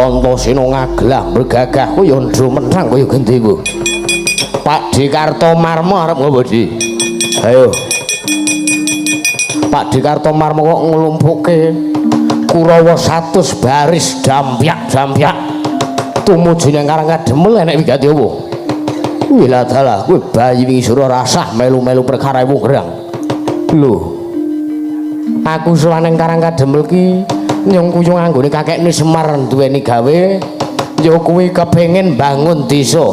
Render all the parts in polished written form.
Antasena ngaglah mregagah kaya ndro menthang kaya gendhewa. Pak Kartomarma arep ngopo, Di? Ayo. Pak Kartomarma kok nglumpukke Kurawa 100 baris dampyak-dampyak tumuju nyang Karang Kademel enek wigati apa? Wih dalah kowe bayi wingi sura rasah melu-melu perkara wong gerang. Lho. Aku sowan ning Karang Kademel ki nyung kuyung anggone kakekne Semar duweni gawe ya kuwi kepengin bangun desa.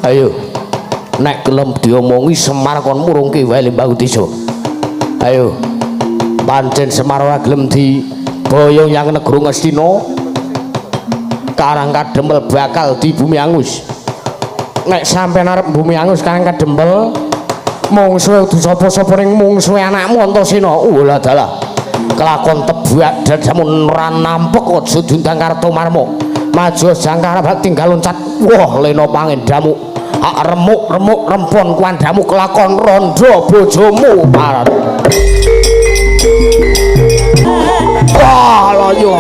Ayo. Nek gelem diomongi Semar kon murungke wae le bangun desa. Ayo. Pancen Semar ora gelem di boyong yang negara Ngastina. Karang Kadempel bakal di bumi angus. Nek sampeyan arep bumi angus Karang Kadempel, mungsuhe kudu sapa-sapa ning mungsuhe anakmu Antasena. Walah dalah. Kelakon tebak dadamu ora nampek aja diundang Kartomarma. Maju jangkar tinggal loncat. Wah lena pangendamu. Hak remuk-remuk rempon kuandamu kelakon rondo bojomu parat. Wah loyo.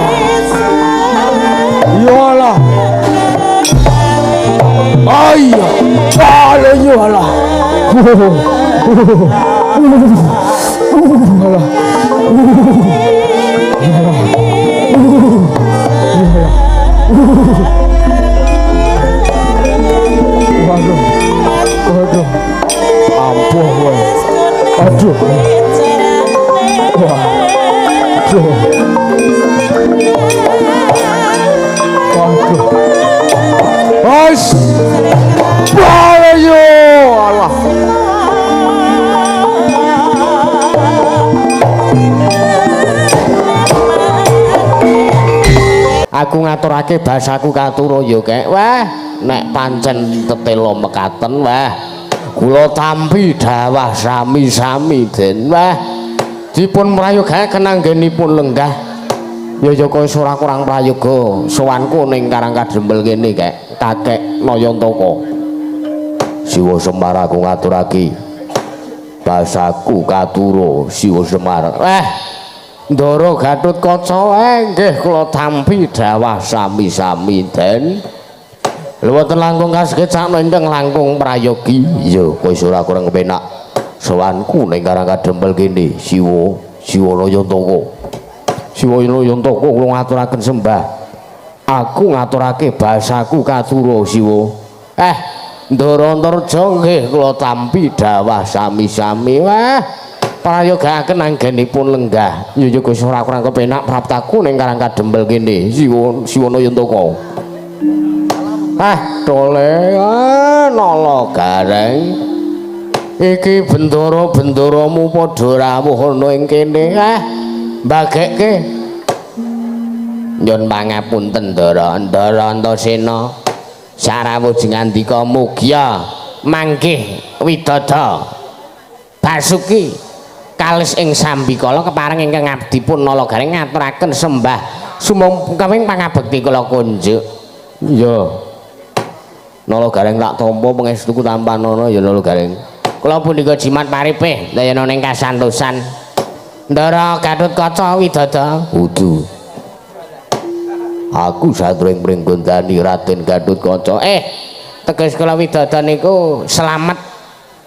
Yo lah. Ayo. Wah loyo lah. Alah. Waduh. Waduh. Ampuh kowe. Aduh. Wah. Aduh. Waduh. Wes. Wah yo Allah. Aku ngaturake basaku katura ya kek. Wah, nek pancen tetela mekaten wah. Kula tampi dawah sami-sami den. Wah. Dipun prayogaken anggenipun lenggah. Ya ya kaya ora kurang prayoga sowanku ning Karang Kadempel kene kek kakek Nayantaka. Siwa Semar aku ngaturake basaku katura Siwa Semar. Wah. Ndara Gatotkaca nggih kula tampi dawah sami-sami den. Lha wonten langkung kasekecakno ingkang langkung prayogi. Iya, kowe ora kurang kepenak. Sowanku ning Karang Kadempel kene Siwa, Siwa Nayantaka. Siwa Nayantaka kula ngaturaken sembah. Aku ngaturake basaku katura Siwa. Ndara Antarja nggih kula tampi dawah sami-sami. Wah, prayogaaken anggenipun lenggah. Ya ya Gusti ora kurang kepenak praptaku ning Karang Kadempel kene Siwa, Siwa Nayantaka. Ah, tole nala gareng. Iki bendara-bendaramu padha rawuh ana ing kene. Ah, mbagekke. Nyun pangapunten Ndara, Ndara Antasena. Sarawuh jengandika mugia manggih widada Basuki kalis ing sambikala kepareng ingkang abdipun Nala Gareng ngaturaken sembah sumangga pangabekti kula kunjuk. Iya. Nala Gareng tak tampa pangestuku tampanana ya Nala Gareng. Kula punika jimat paripih dayana ning kasantosan. Ndara Gatotkaca widada. Kudu. Aku satring pringgondani Raden Gatotkaca. Teges kula widada niku slamet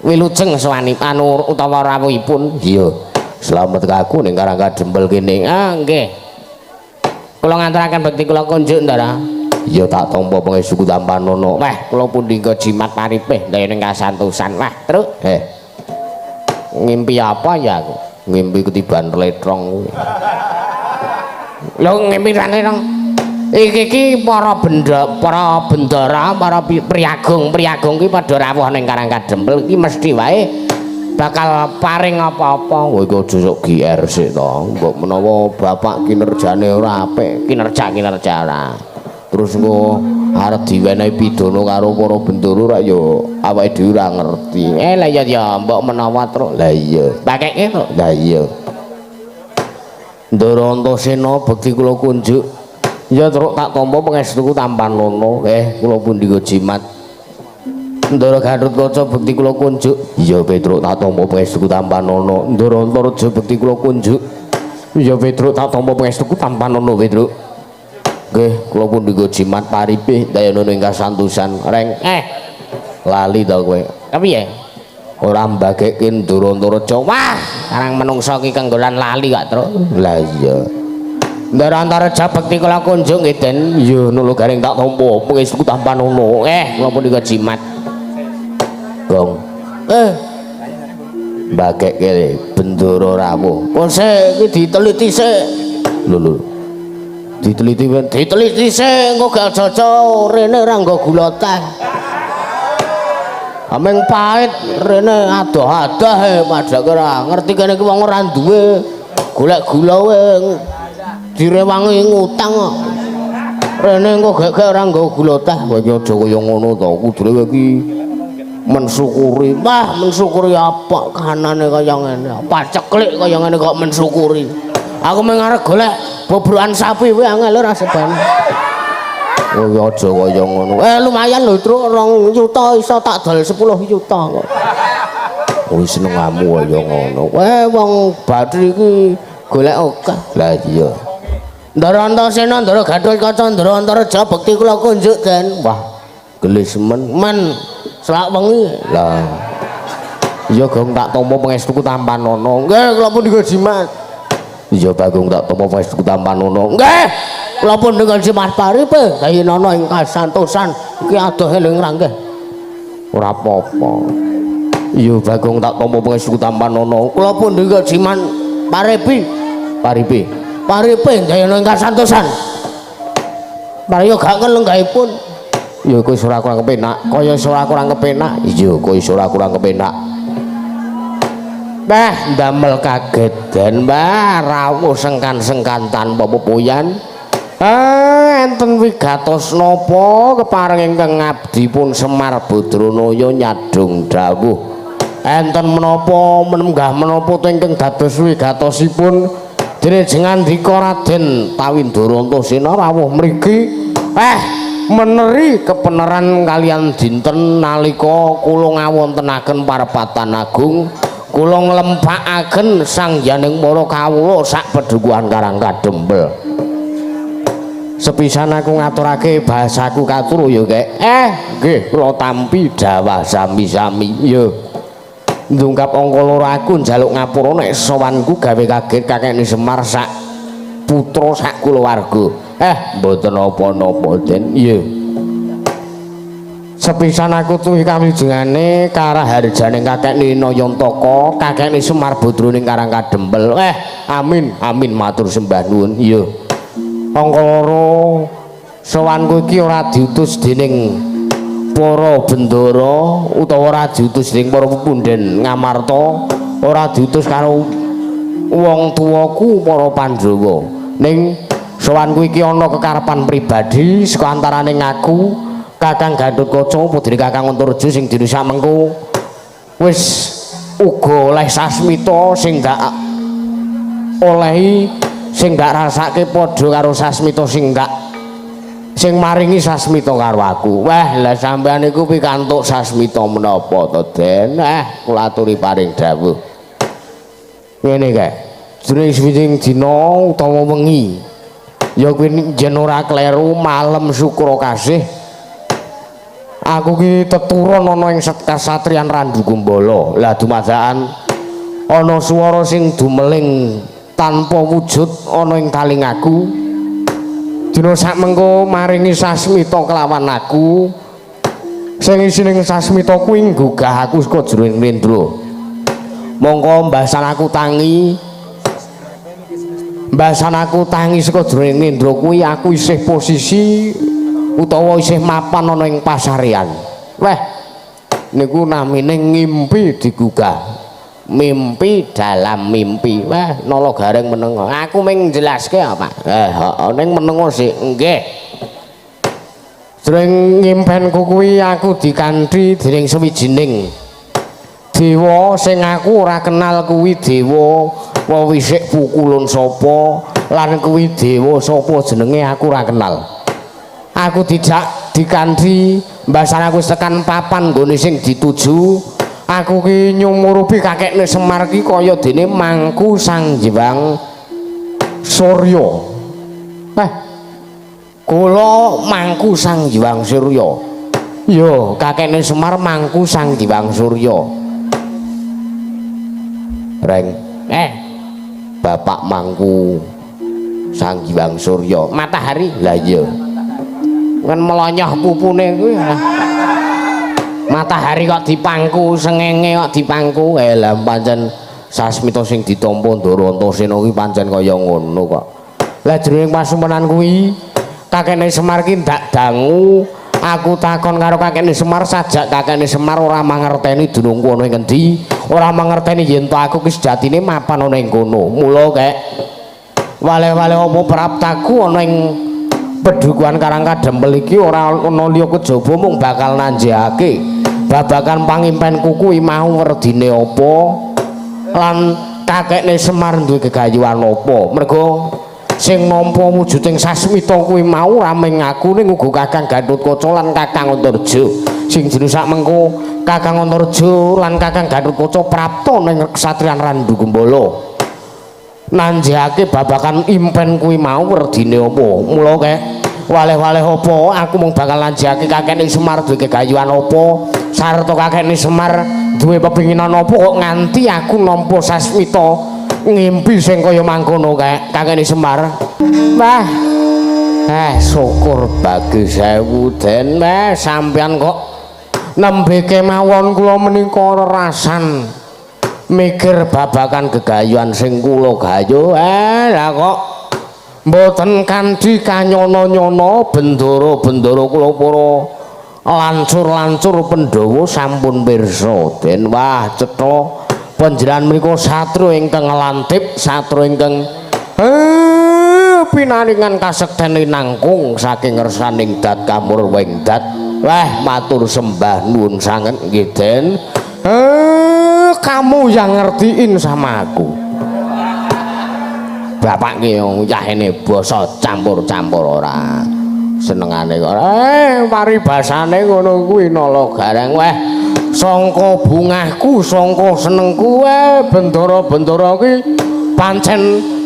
wilujeng sowanipun anu utawa rawuhipun. Iya. Slamet aku ning Karang Kadempel kene. Ah nggih. Kula ngaturaken bekti kula kunjuk Ndara. Iya tak tampa pangestuku tampanana. Wah, kula punika jimat paripih dayane kasantosan. Wah, truk. Ngimpi apa ya aku? Ngimpi ketiban letrong. Lho ngimpi letrong. Iki iki para benda, para bendara, para priyagung-priyagung ki padha rawuh ning Karang Kadempel iki mesti wae bakal paring apa-apa. Kowe iki aja sok GR sik to. Mbok menawa bapak kinerjane ora apik, kinerja-kinerja ora. Terus engko arep diwenehi pidana karo para bendara ora ya awake dhewe ora ngerti. Lah ya ya mbok menawa truk. Lah iya. Pakekke truk. Lah iya. Ndara Antasena bekti kula kunjuk. Ya truk tak tampa pangestuku tampanana. Kula punika jimat. Ndara Gatotkaca bekti kula kunjuk. Iya Petruk tak tampa pangestuku tampanana. Ndara Antarja bekti kula kunjuk. Iya Petruk tak tampa pangestuku tampanana Petruk. Nggih, kula pun dienggo jimat paripe dayana ing kasantosan. Reng, lali to kowe. Kepiye? Ora mbagekke Ndara Antareja. Wah, karang menungsa ki kenggolan lali kok, Truk. Lah iya. Ndara Antareja bekti kula kunjung nggih, Den. Iya, nulu garing tak tampa pangestu tampanono. Kula pun dienggo jimat. Gong. Mbagekke Bendara rawuh. Kok sik iki diteliti sik. Lho lho. Diteliti ben, diteliti sik engko gak aja rene ora nggo gula teh. Ameng pahit rene adoh-adoh padha ora ngerti kene iki wong ora duwe golek gula wae direwangi ngutang kok. Rene engko gek ora nggo gula teh. Kowe iki aja kaya ngono to, kudune kowe iki mensyukuri. Wah, mensyukuri apa kanane kaya ngene. Paceklik kaya ngene kok mensyukuri. Aku mung arep golek bobrokan sapi kuwi angel ora seban. Oh ya aja kaya ngono. Lumayan lho, Truk, 2 juta iso tak dol 10 juta kok. Oh senengamu kaya ngono. Wong bathi iki golek akeh. Lah iya. Ndara Antasena, Ndara Gatotkaca, Ndara Antareja bekti kula kunjuk, Den. Wah, gelis men men selak wengi. Lah. Iya, Gong, tak tampa pangestuku tampanono. Nggih, kula pun dienggo jimat. Iya, Bagong, tak tampa pangestuku tampanono. Nggih, kula pun dienggo jimat paripe dayana ing kasantosan. Iki adoh eling ra nggih. Ora apa-apa. Iya, Bagong, tak tampa pangestuku tampanono. Kula pun dienggo jimat paripi. Paripi. Paripe dayana ing kasantosan. Pariyo gak ngelenggaipun. Ya kowe ora kurang kepenak, kaya ora kurang kepenak. Iya, kowe ora kurang kepenak. Mbah, ndamel kaget den, Mbah, rawuh sengkan-sengkan tanpa pepuyan. Enten wigatos napa kepareng ingkang ngabdi pun Semar Badranaya nyadhong dawuh. Enten menapa menenggah menapa ingkang dados wigatosipun dene jengandika Raden Tawindara Antasena rawuh mriki. Meneri kepeneran kalian dinten nalika kula ngawontenaken parepatan agung, kula nglempakaken Sang Hyang Para Kawula sak pedukuhan Karang Kadempel. Sepisan aku ngaturake bahasaku katur ya, Kek. Nggih, kula tampi dawah sami-sami. Ya. Ndungkap angka loro aku njaluk ngapura nek sowanku gawe kaget kakekne Semar sak putra sak kulawarga. Mboten napa-napa, Den. Iya. Sepisan aku tuwi kawijengane karaharjane kakekne Nayantaka, kakekne Semar Badra ning Karang Kadempel. Amin, amin, matur sembah nuwun. Iya. Angka loro sowanku iki ora diutus dening para bendara utawa ora diutus dening para pepunden Ngamarta, ora diutus karo wong tuwaku para Pandhawa. Ning sowanku iki ana kekarepan pribadi saka antarane ngaku Kakang Gatotkaca putri Kakang Antareja sing dina samengko wis uga oleh sasmita sing gak olehi sing gak rasake padha karo sasmita sing gak sing maringi sasmita karo aku. Wah, lah sampean iku pikantuk sasmita menapa to, Den? Kula aturi paring dawuh. Ngene kae. Jroning suwijining dina utawa wengi ya kuwi yen ora kleru malem Sukra Kasih aku ki teturun ana ing kasatriyan Randu Gumbala. Lah dumadakan ana swara sing dumeling tanpa wujud ana ing talingaku. Dina sakmengko maringi sasmita kelawan aku. Sing isine sasmita kuwi nggugah aku saka jroning nindra. Mongko mbasan aku tangi. Mbasan aku tangi saka jroning nindra kuwi aku isih posisi utawa isih mapan ana ing pasarean. Weh, niku namine ngimpi digugah. Mimpi dalam mimpi. Wah, nala gareng meneng. Aku mung jelaske apa? Heeh, ning meneng sik. Nggih. Jroning ngimpenku kuwi aku dikanthi dening sawijining dewa sing aku ora kenal kuwi dewa wewisik pukulun sapa lan kuwi dewa sapa jenenge aku ora kenal. Aku dijak dikanthi mbasan aku tekan papan nggone sing dituju. Aku ki nyumurupi kakekne Semar ki kaya dene mangku Sang Hyang Surya. Kula mangku Sang Hyang Surya. Yo, kakekne Semar mangku Sang Hyang Surya. Reng, bapak mangku Sang Hyang Surya. Matahari. Lah iya. Kan melonyoh pupune kuwi. Matahari kok dipangku, sengenge kok dipangku. Lah pancen sasmita sing ditampa Ndara Antasena kuwi pancen kaya ngono kok. Lah jroning pasumenan kuwi kakekne Semar ki ndak dangu aku takon karo kakekne Semar, sajak kakekne Semar ora mangerteni dunungku ana ing ngendi, ora mangerteni yen to aku ki sejatine mapan ana ing kono. Mula kek wale-wale apa praptaku ana ing pedukuhan Karang Kadempel iki ora ana liya kejaba mung bakal nanjehake babagan pangimpenku kuwi mau werdine apa lan kakekne Semar duwe gegayuhan apa. Mergo sing nampa wujuding sasmita kuwi mau ora mung aku ning uga Kakang Gatotkaca lan Kakang Antarja. Sing jeneng sak mengko Kakang Antarja lan Kakang Gatotkaca prapta ning Kesatriyan Randu Gembala. Nanjehake babagan impen kuwi mau werdine apa. Mula kek waleh-waleh apa aku mung bakal nanjehake kakekne Semar duwe gegayuhan apa sarta kakekne Semar duwe pepinginan apa kok nganti aku nampa sasmita ngimpi sing kaya mangkono kek kakekne Semar. Wah, syukur bagi sewu den. Wah, sampeyan kok nembe kemawon kula menika rerasan mikir babagan gegayuhan sing kula gayuh. Lah kok mboten kanthi kanyono-nyono bendara-bendara kula para lancur-lancur Pandhawa sampun pirsa den. Wah, cetha panjenengan menika satria ingkang lantip, satria ingkang pinaringan kasekten linangkung saking ngersaning dat kamurwing dat. Wah, matur sembah nuwun sanget nggih den. Kamu yang ngertiin sama aku. Bapak ki yahene basa campur-campur ora senengane kok. Paribasane ngono kuwi nala gareng. Wah, sangka bungahku, sangka senengku, bendara-bendara ki pancen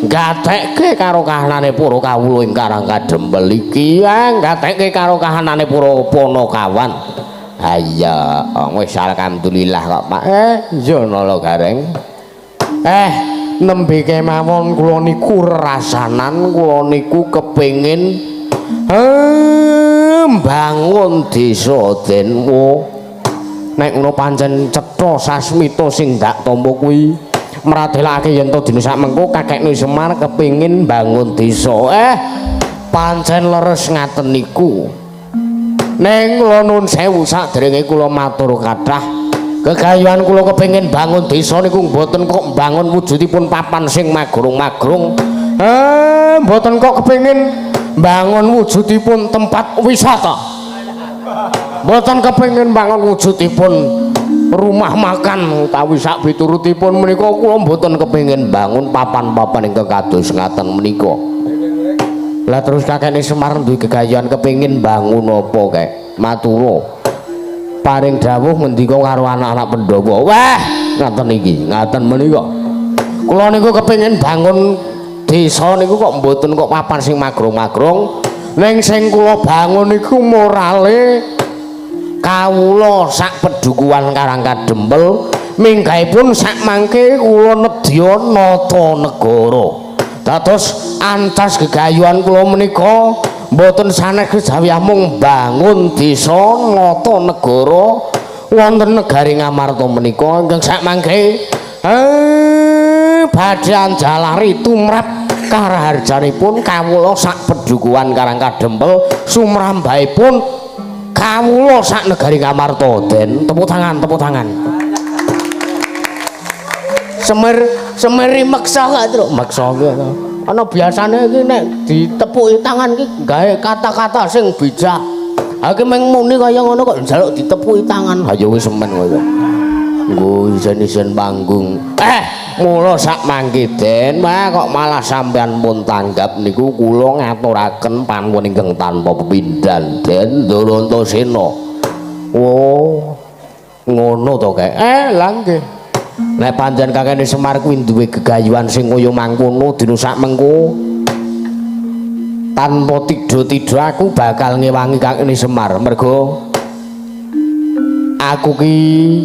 gatekke karo kahanane para kawula ing Karang Kadempel iki, gatekke karo kahanane para panakawan. Ha iya, wis alhamdulillah kok, Pak. Iya nala gareng. Nembe kemawon kula niku rasanan kula niku kepengin mbangun desa den. Nek ngono pancen cetha sasmita sing ndak tampa kuwi mratelake yen to dina sakmengko kakekne Semar kepengin mbangun desa. Pancen leres ngaten niku. Ning kula nuwun sewu saderenge kula matur kathah gegayuhan kula kepengin bangun desa niku mboten kok mbangun wujudipun papan sing magrung-magrung. Mboten kok kepengin mbangun wujudipun tempat wisata. Mboten kepengin mbangun wujudipun rumah makan utawi sak piturutipun menika kula mboten kepengin mbangun papan-papan ingkang kados ngaten menika. Lah terus kakekne Semar duwe gegayuhan kepengin mbangun apa kek? Matura. Paring dawuh ngendika karo anak-anak Pandhawa. Wah, ngaten iki, ngaten menika. Kula niku kepengin bangun desa niku kok mboten kok papan sing magrong-magrong. Ning sing kula bangun niku morale kawula sak pedukuhan Karang Kadempel minggahipun sak mangke kula nedya nata negara. Dados ancas gegayuhan kula menika mboten sanes kejawi amung bangun desa nata negara wonten negari Ngamarta menika ingkang sak mangke badhe anjalari tumrap karaharjanipun kawula sak pedukuhan Karang Kadempel sumrambahipun kawula sak negari Ngamarta den. Tepuk tangan, tepuk tangan. Semer semeri meksa gak, Truk? Meksa ki ana biasane iki nek ditepuki tangan ki gawe kata-kata sing bijak. Ha iki mung muni kaya ngono kok njaluk ditepuki tangan. Ha ya wis semen kowe. Nggo isen-isen panggung. Mula sak mangke den, wah kok malah sampean pun tanggap niku kula ngaturaken panuwun ingkang tanpa pepindhan den Ndara Antasena. Oh. Ngono to kek. Lah nggih. Nek pancen kakene Semar kuwi duwe gegayuhan sing kaya mangkono dina sak mengko Tanpa tidha-tidha aku bakal ngewangi Kakene Semar mergo aku ki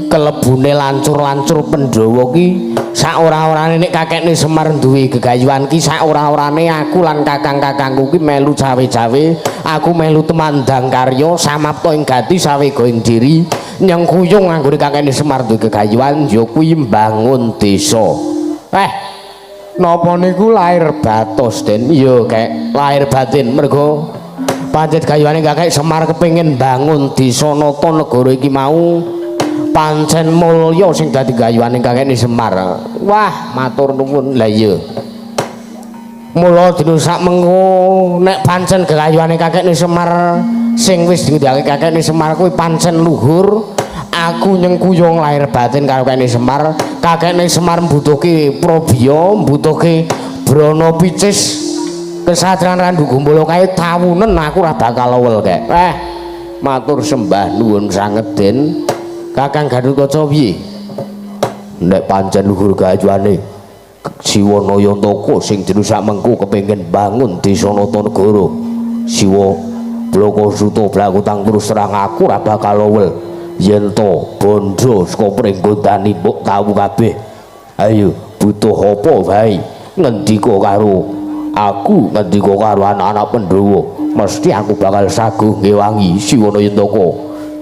kelebune lancur-lancur Pandhawa ki sak ora-orane nek kakekne Semar duwe gegayuhan ki sak ora-orane aku lan kakang-kakangku ki melu cawe-cawe, aku melu temandang karya samapta ing gati sawega ing diri nyengkuyung anggone kakekne Semar duwe gegayuhan ya kuwi mbangun desa. Napa niku lahir batos Den? Iya kek lahir batin mergo pancet gayuhane kakek Semar kepengin bangun desa nata negara iki mau pancen mulya sing dadi gayuhane kakekne Semar. Wah, matur nuwun. Lah iya. Mula dina sak mengko nek pancen gayuhane kakekne Semar sing wis diundhake kakekne Semar kuwi pancen luhur, aku nyengkuyung lahir batin karo kakekne Semar. Kakekne Semar mbutuhke probya, mbutuhke brana picis kesatran Randu Gumbala kae tawunen aku ora bakal lowel kek. Matur sembah nuwun sanget Den. Kakang Gatotkaca piye? Nek pancen luhur gayuhane Siwa Nayantaka sing dina sak mengko kepengin bangun desa nata negara. Siwa Blaka Suta blakutang terus terang aku ora bakal lowel. Yen to bondo saka pringgondani mbok tahu kabeh. Ayo butuh apa wae ngendika karo aku, ngendika karo anak-anak Pandhawa, mesti aku bakal saguh ngewangi Siwa Nayantaka.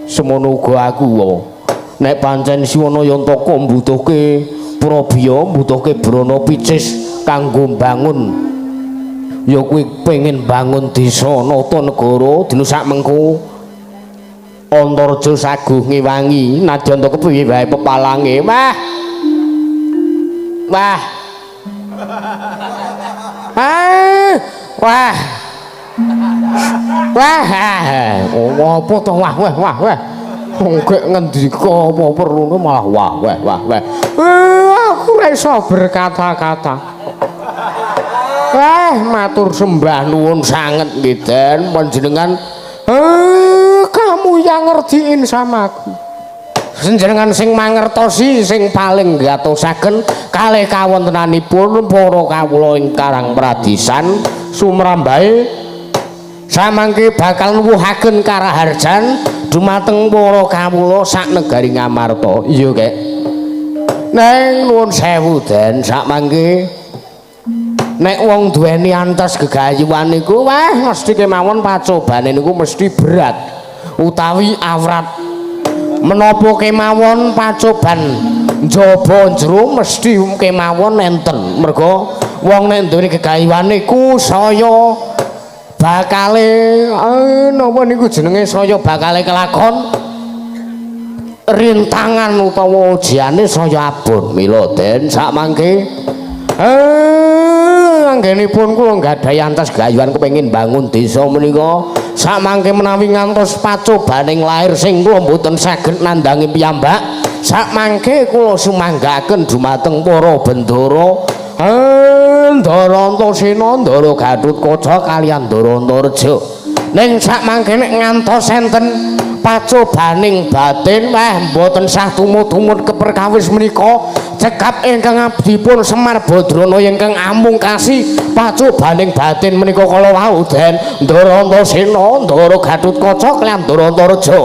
Semono uga aku nek pancen Siwa Nayantaka mbutuhke probya, mbutuhke brana picis kanggo mbangun ya kuwi pengin bangun desa nata negara dina sak mengko Antareja saguh ngewangi nadyan to kepiye wae pepalange. Wah. Wah. Ah, wah. Wah. Oh, apa to wah wah wah wah. Wong gek ngendika apa perlune malah wah wah wah wah. Aku ora iso berkata-kata. Wah, matur sembah nuwun sanget nggih Den panjenengan. Kamu yang ngertiin sama aku. Senjenengan sing mangertosi sing paling gatosaken kalih kawontenanipun para kawula ing Karang Pradisan sumrambahe samangke bakal nuwuhaken karaharjan dumateng para kawula sak negari Ngamarta. Iya kek. Neng nuwun sewu Den samangke nek wong duweni antos gegayuhan niku wah mesti kemawon pacobane niku mesti berat utawi awrat. Menapa kemawon pacoban njaba jero mesti kemawon enten mergo wong nek duweni gegayuhan niku saya bakale napa niku jenenge saya bakale kelakon rintangan utawa ujiane saya abot. Mila Den sakmangke anggenipun kula nggadahi antos gayuhan kepengin bangun desa menika sakmangke menawi ngantos pacobaning lair sing kula mboten saged nandhangi piyambak sakmangke kula sumanggaken dumateng para bendara Ndara Antasena, Ndara Gatotkaca kaliyan Ndara Antareja. Ning sakmangke nek ngantos enten pacobaning batin wah mboten sah tumut-tumut keperkawis menika cekap ingkang abdipun Semar Badrana ingkang amungkasi pacobaning batin menika kala wau Den Ndara Antasena, Ndara Gatotkaca kaliyan Ndara Antareja.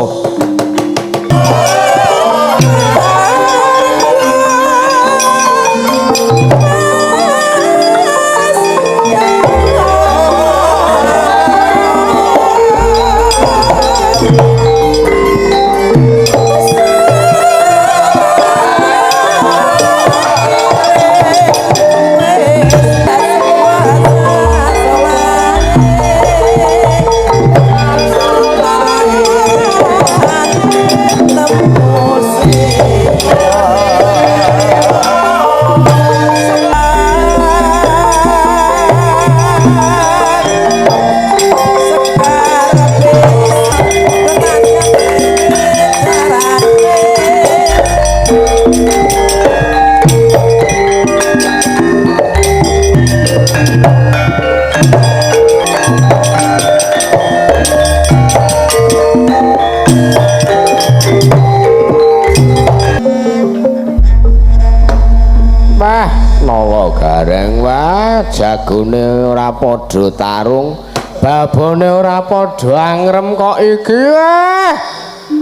Wah, nala gareng wah jagone ora padha tarung. Babone ora padha angrem kok iki.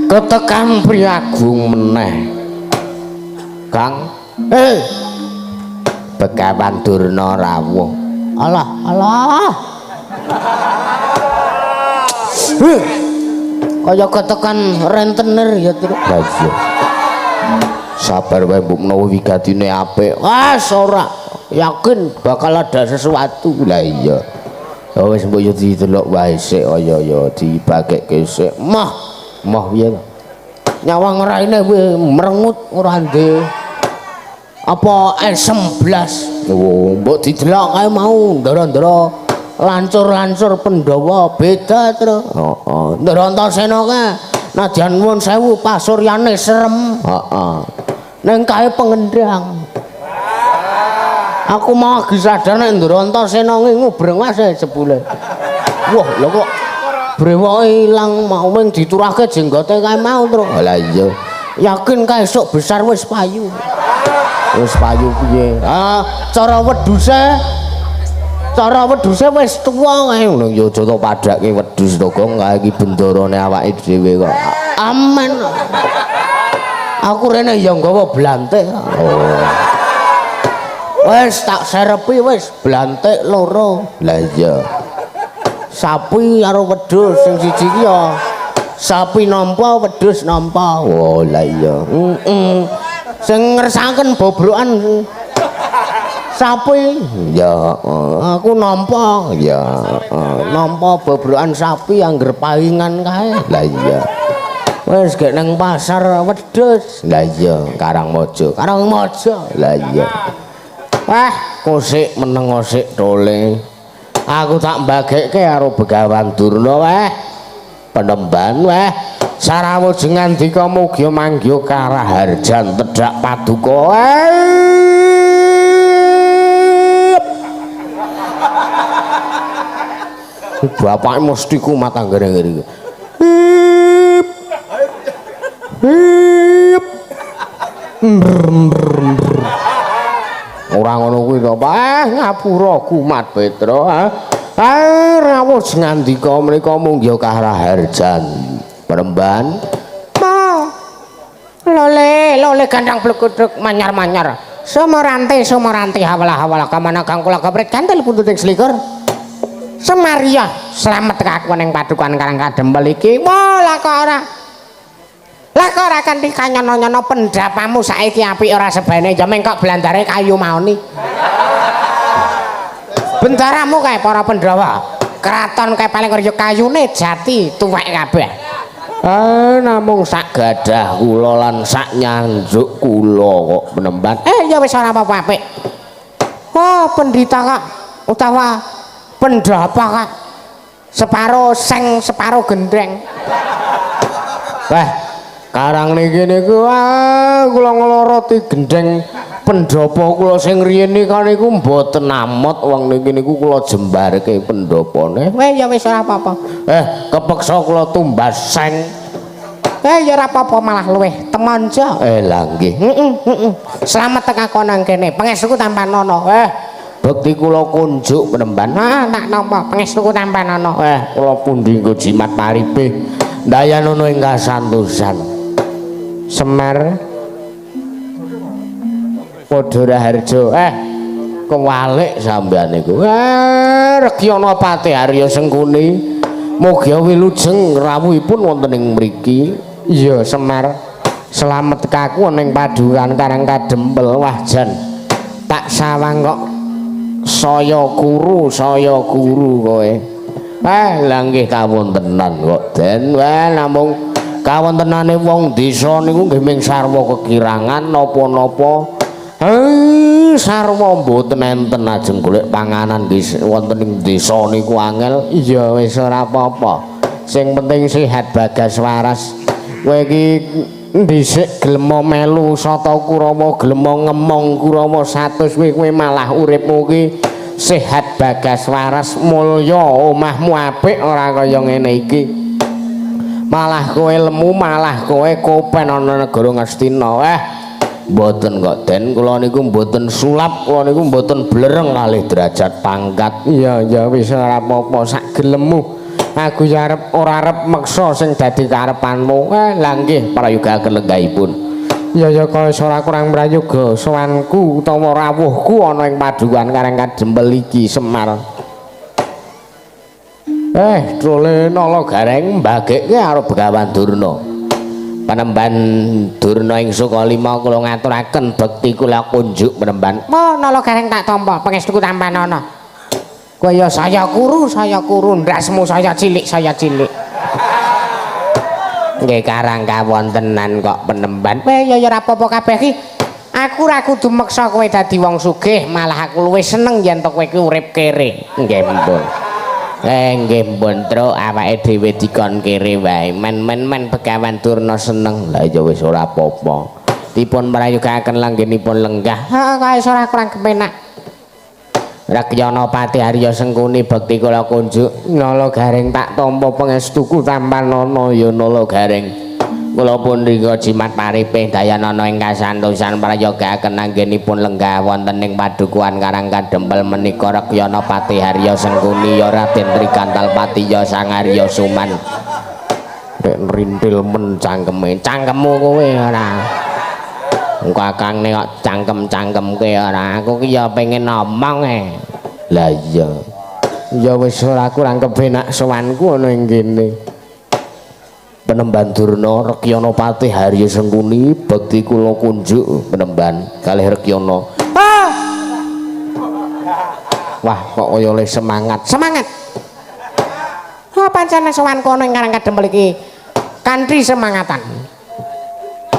Ketekan Priagung meneh. Kang, Begawan Durna rawuh. Alah, alah. Kaya ketekan rentenir ya, Tru. Lah iya. Sabar wae mbok menawa wigatine apik. Wah, ora yakin bakal ada sesuatu. Lah iya. Ya wis mbok yo didelok wae sik kaya ya dibagekke sik. Mah, mah piye to? Nyawang raine kuwi merengut ora ndek apa esem blas. Oh, mbok didelok kae mau ndara-ndara lancur-lancur Pandhawa beda, Tru. Heeh. Ndara Antasena kae nadyan nuwun sewu pasuryane serem. Heeh. Ning kae pengendang. Aku mau lagi sadar nek Ndara Antasena ngingu brengwase jebule. Wah, lho kok brewoke ilang mau ming diturahke jenggote kae mau, Tru. Lah iya. Yakin kae esuk besar wis payu. Wis payu piye? Ah, cara wedhuse wis tuwa kae ngono ya aja to padhake wedhus to, Gong. Kae iki bendarane awake dhewe kok. Aman. Aku rene ya nggawa blantik. Oh. Wis tak serepi wis blantik loro. Lah iya. Sapi karo wedhus sing siji iki ya sapi nampa wedhus nampa. Oh lah iya. Heeh. Sing ngersaken bobrokan sapi ya aku nampa ya nampa bobrokan sapi angger paingan kae. Lah iya. Wis gek nang pasar wedhus. Lah iya Karangmojo. Karangmojo. Lah iya. Wah, kosik meneng sik tole. Aku tak mbagekke karo Begawan Durna weh. Penemban weh. Sarawuj ngandika mugi manggiya karaharjan tedhak paduka. Bapake mesti kumat anggere ngene iki. Hip. Hip. Ora ngono kuwi to, Pak. Ngapura kumat Petra. Ah, rawuh ngandika menika munggiya karaharjan. Penemban. Ma. Lole, lole gandang blekuduk manyar-manyar. Sumorante, sumorante hawala-hawala kamana kang kula gabret kantil puntuting selikur. Semaria, slamet aku ning padukan Karang Kadempel iki. Wah, lah kok ora. Lah kok ora kanthi kanyono-nyono pendapamu saiki apik ora sebene ya mengkok blandare kayu maoni. Bendaramu kae para Pandhawa. Kraton kae paling kaya kayune jati tuwek kabeh. Namung sak gadah kula lan sak nyanjuk kula kok penemban. Ya wis ora apa-apa apik. Oh, pendhita kok utawa pendhapa kok separo seng separo gendreng. Wah, karang niki niku kula ngloroti gendeng pendhapa kula sing riyin nika niku mboten amot wong niki niku kula jembarke pendhapane. Weh ya wis ora apa-apa. Kepeksa kula tumbas seng. Ya ora apa-apa malah luwih temonjo. Lah nggih. Heeh, heeh. Slamet teka nang kene. Pangestuku tampanana. Bekti kula kunjuk penemban. Ah, tak nampa pangestuku tampanana. Kula pundi nggo jimat paripe. Ndayanono ing kasantosan. Semar Padha Raharja. Kewalik sampean niku. Rekyana Patih Arya Sengkuni. Mugi wilujeng rawuhipun wonten ing mriki. Iya, Semar. Slamet kaku ning padukan Karang Kadempel. Wah, jan. Tak sawang kok saya kuru kowe. Lah nggih kawontenan kok, Den. Wah, namung kawontenane wong desa niku nggih ming sarwa kekirangan napa-napa. Sarwa mboten enten ajeng golek panganan nggih wonten ing desa niku angel. Iya wis ora apa-apa. Sing penting sehat bagas waras. Kowe iki dhisik gelem melu Sata Kurawa, gelem ngemong Kurawa 100 kowe malah uripmu ki sehat bagas waras mulya, omahmu apik ora kaya ngene iki. Malah kowe lemu, malah kowe kopen ana negara Ngastina. Mboten kok Den, kula niku mboten sulap, kula niku mboten blereng kalih derajat pangkat. Iya ya wis ora apa-apa sak gelemmu. Aku ya arep ora arep meksa sing dadi karepanmu. Lah nggih prayoga lenggahipun. Ya ya kaya ora kurang prayoga sowanku utawa rawuhku ana ing padukuhan Karang Kadempel iki Semar. Trole Nala Gareng mbagekke karo Begawan Durna. Panemban Durna ing Sukalima kula ngaturaken bekti kula kunjuk penemban. Oh, Nala Gareng tak tampa pangestuku tampanana. Kowe ya saya kuru, ndasmu saya cilik, saya cilik. Nggih karang kawontenan kok penemban. Kowe ya ya ora apa-apa kabeh iki. Aku ora kudu meksa kowe dadi wong sugih, malah aku luwih seneng yen to kowe iki urip kere. Nggih, Mbun. Nggih Mbun, Truk, awake dhewe dikon kere wae. Men-men Begawan Durna seneng. Lah ya wis ora apa-apa. Dipun prayogakaken langgenipun lenggah. Heeh, kae ora kurang kepenak. Rakyana Pati Arya Sengkuni bekti kula kunjuk. Nala Gareng tak tampa pangestuku tampanana ya Nala Gareng. Kula punika jimat paripih dayanana ing kasantosan prayogakaken anggenipun lenggah wonten ing padukuhan Karang Kadempel menika Rakyana Pati Arya Sengkuni ya Raden Trigantalpati ya Sang Arya Suman. Rek rintil men cangkeme, cangkemmu kowe ora. Engko akangne kok cangkem-cangkemke ora. Aku ki ya pengen ngomong e. Lah iya. Ya wis ora kurang kepenak sowanku ana ing kene. Penemban Durna Rekyana Patih Harya Sengkuni bekti kula kunjuk penemban kalih Rekyana. Ah! Wah, kok kaya oleh semangat. Semangat. Oh, pancen sowanku ana ing Karang Kadempel iki kanthi semangatan.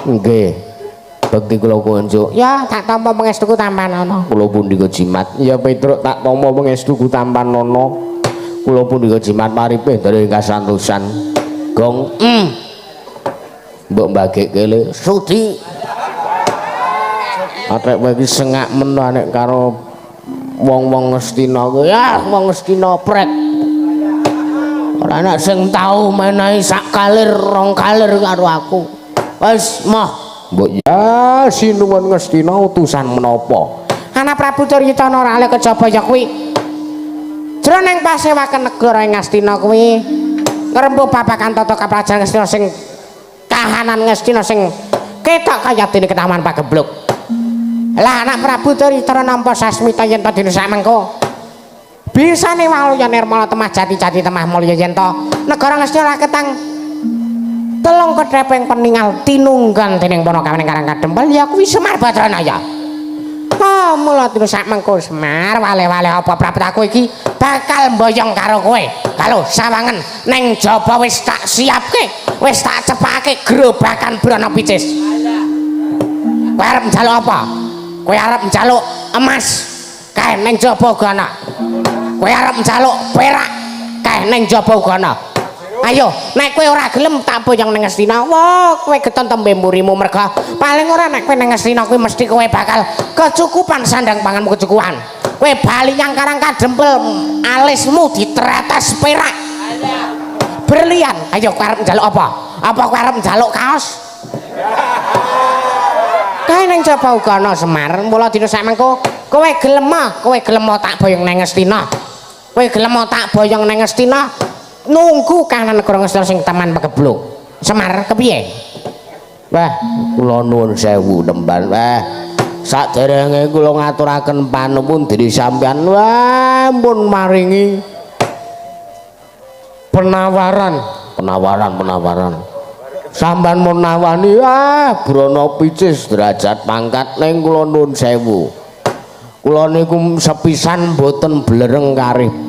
Nggih. Bekti kula kunjuk. Ya, tak tampa pangestuku tampanana. Kula pundhika jimat. Ya Petruk tak tampa pangestuku tampanana. Kula pundhika jimat paripih dari kasantosan. Gong. Mbok mbagekke le sudi. Atrek kowe iki sengak men nek karo wong-wong Ngastina kuwi. Ah, wong Ngastina prek. Ora ana sing tau menehi sak kalir rong kalir karo aku. Wis moh. Mbok ya sinuwun Ngastina utusan menapa? Ana Prabu Duryudana ora ale kejaba ya kuwi. Jroning pasewaken negara ing Ngastina kuwi ngrembug babagan tata kaprajan Ngastina sing kahanan Ngastina sing ketok kaya dene ketaman pagebluk. Lah anak Prabu Duryudana nampa sasmita yen ta dina samengko bisane waluya nirmala temah jati-jati temah mulya yen ta negara Ngastina raketang telung kethepeng peningal tinunggan dening Panakawan ing Karang Kadempel ya kuwi Semar Badranaya. Ah mula dina samengko Semar wale-wale apa praptaku iki bakal mboyong karo kowe. Kalau sawangen neng jaba wis tak siapke, wis tak cepake gerobakan Brana Picis. Kowe arep njaluk apa? Kowe arep njaluk emas kae neng jaba uga ana. Kowe arep njaluk perak kae neng jaba uga ana. Ayo, nek kowe ora gelem tak boyong nang Ngastina. Wah, kowe geton tembe mburimu merga paling ora nek kowe nang Ngastina kuwi mesti kowe bakal kecukupan sandang panganmu kecukupan. Kowe bali nyang Karang Kadempel alismu ditretes perak. Berlian. Ayo kowe arep njaluk apa? Apa kowe arep njaluk kaos? Kae nang jaba uga ana Semar. Mula dina samengko kowe gelem tak boyong nang Ngastina. Kowe gelem tak boyong nang Ngastina. Nunggu kahanan negara Ngastina sing taman pagebluk. Semar kepiye? Wah, kula nuwun sewu nemban. Wah, saderenge kula ngaturaken panuwun diri sampeyan. Wah, pun maringi penawaran, penawaran. Sampeyan mun nawani, ah, Brana Picis derajat pangkat ning kula nuwun sewu. Kula niku sepisan mboten blereng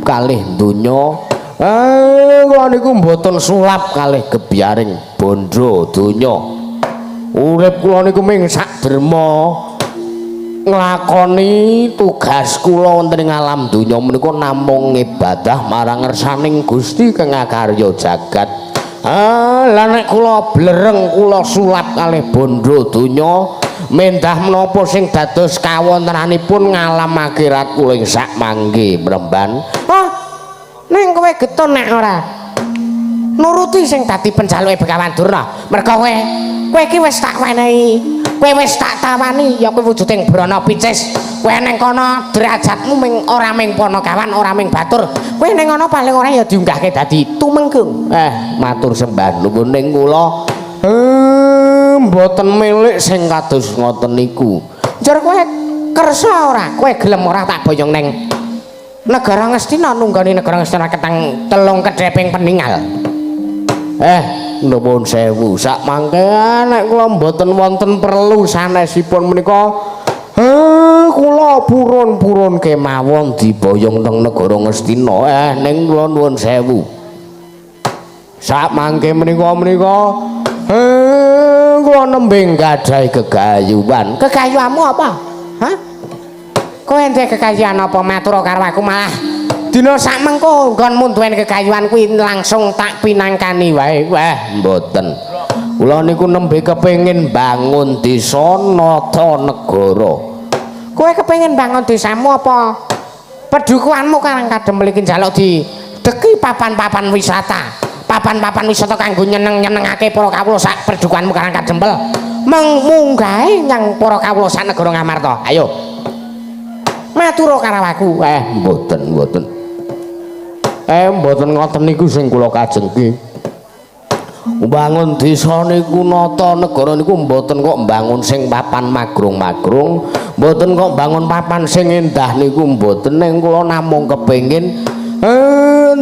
kalih donya. Kula niku mboten sulap kalih gebyaring bondo donya. Urip kula niku ming sak derma nglakoni tugas kula wonten ing alam donya menika namung ngibadah marang ngersaning Gusti kang akarya jagat. Lah nek kula blereng kula sulap kalih bondo donya mendah menapa sing dados kawontenanipun ngalam akhirat kula ing sak mangke mremban. Oh, ning kowe getun nek ora nuruti sing dadi penjaluke Begawan Durna. Merga kowe iki wis tak wenehi Kowe wis tak tawani ya kuwi wujuding brana picis. Kowe ning kono derajatmu ming ora ming panakawan, ora ming batur. Kowe ning kono paling ora ya diunggahke dadi tumenggung. Matur sembah nuwun ning kula. Mboten milik sing kados ngoten niku. Njur kowe kersa ora? Kowe gelem ora tak boyong ning negara Ngastina, nunggoni negara Ngastina ketang telung kedheping peningal. Nuwun sewu. Sak mangke nek kula mboten wonten perlu sanesipun menika, kula purun-purun kemawon diboyong teng negara Ngastina. Ning kula nuwun sewu. Sak mangke menika kula nembe nggadahi gegayuhan. Gegayuhanmu apa? Hah? Kowe ndek kekayaan apa matur karo aku malah dina sak mengko nggonmu duweni kekayuhan kuwi langsung tak pinangkani wae. Wah, mboten. Kula niku nembe kepengin bangun desa nata negara. Kowe kepengin bangun desamu apa pedukuhanmu Karang Kadempel iki njaluk di deki papan-papan wisata. Papan-papan wisata kanggo nyeneng-nyenengake para kawula sak pedukuhanmu Karang Kadempel. Meng munggahe nyang para kawula sak negara Ngamarta. Ayo. Matur karo aku. Mboten, mboten. Mboten ngoten niku sing kula kajengke. Mbangun desa niku nata negara niku mboten kok mbangun sing papan magrong-magrong, mboten kok mbangun papan sing endah niku mboten, ning kula namung kepengin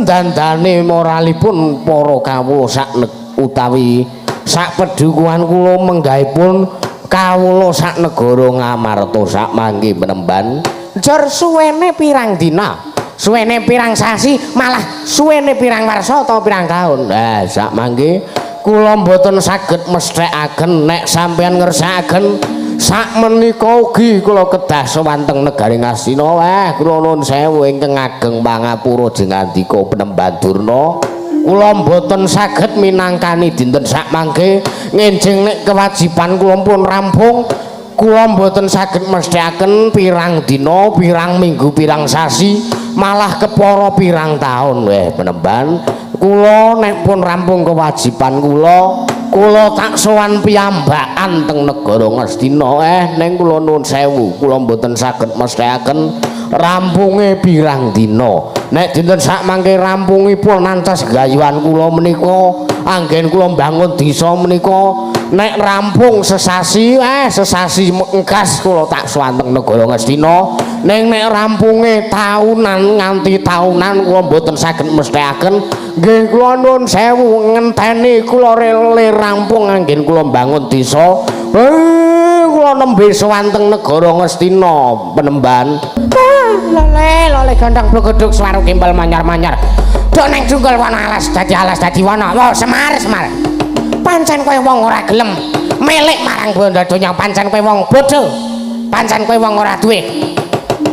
dandane moralipun para kawula sak utawi sak pedukuhan kula menggahipun kawula sak negara Ngamarta sak mangke penemban. Jor suwene pirang dina, suwene pirang sasi, malah suwene pirang warsa atau pirang taun. Nah, sak mangke kula mboten saged mesthekaken nek sampeyan ngersakaken sak menika ugi kula kedah sowan teng negari Ngastina. Wah, kula nuwun sewu ingkang ageng pangapura jengandika penemban Durna. Kula mboten saged minangkani dinten sak mangke ngenjing nek kewajiban kula pun rampung. Kula mboten saged mesthekaken pirang dina, pirang minggu, pirang sasi, malah kepara pirang taun. Penemban, kula nek pun rampung kewajiban kula, kula tak sowan piyambakan teng negara Ngastina. Ning kula nuwun sewu, kula mboten saged mesthekaken rampunge pirang dina. Nek dinten sak mangke rampungipun nantos gayuhan kula menika, anggen kula mbangun desa menika nek rampung sesasi, sesasi engkas kula tak sowan teng negara Ngastina. Ning nek rampunge taunan nganti taunan kula mboten saged mesthekaken. Nggih kula nuwun sewu ngenteni kula rele rampung anggen kula mbangun desa. Kula nembe sowan teng negara Ngastina penemban. Lole lole gandang blogeduk swaru gembal manyar-manyar. Dok neng junggul wana alas dadi alas dadi wana. Wah, Semar Semar. Pancen kowe wong ora gelem milik marang bondo donya, pancen kowe wong bodho. Pancen kowe wong ora duwe.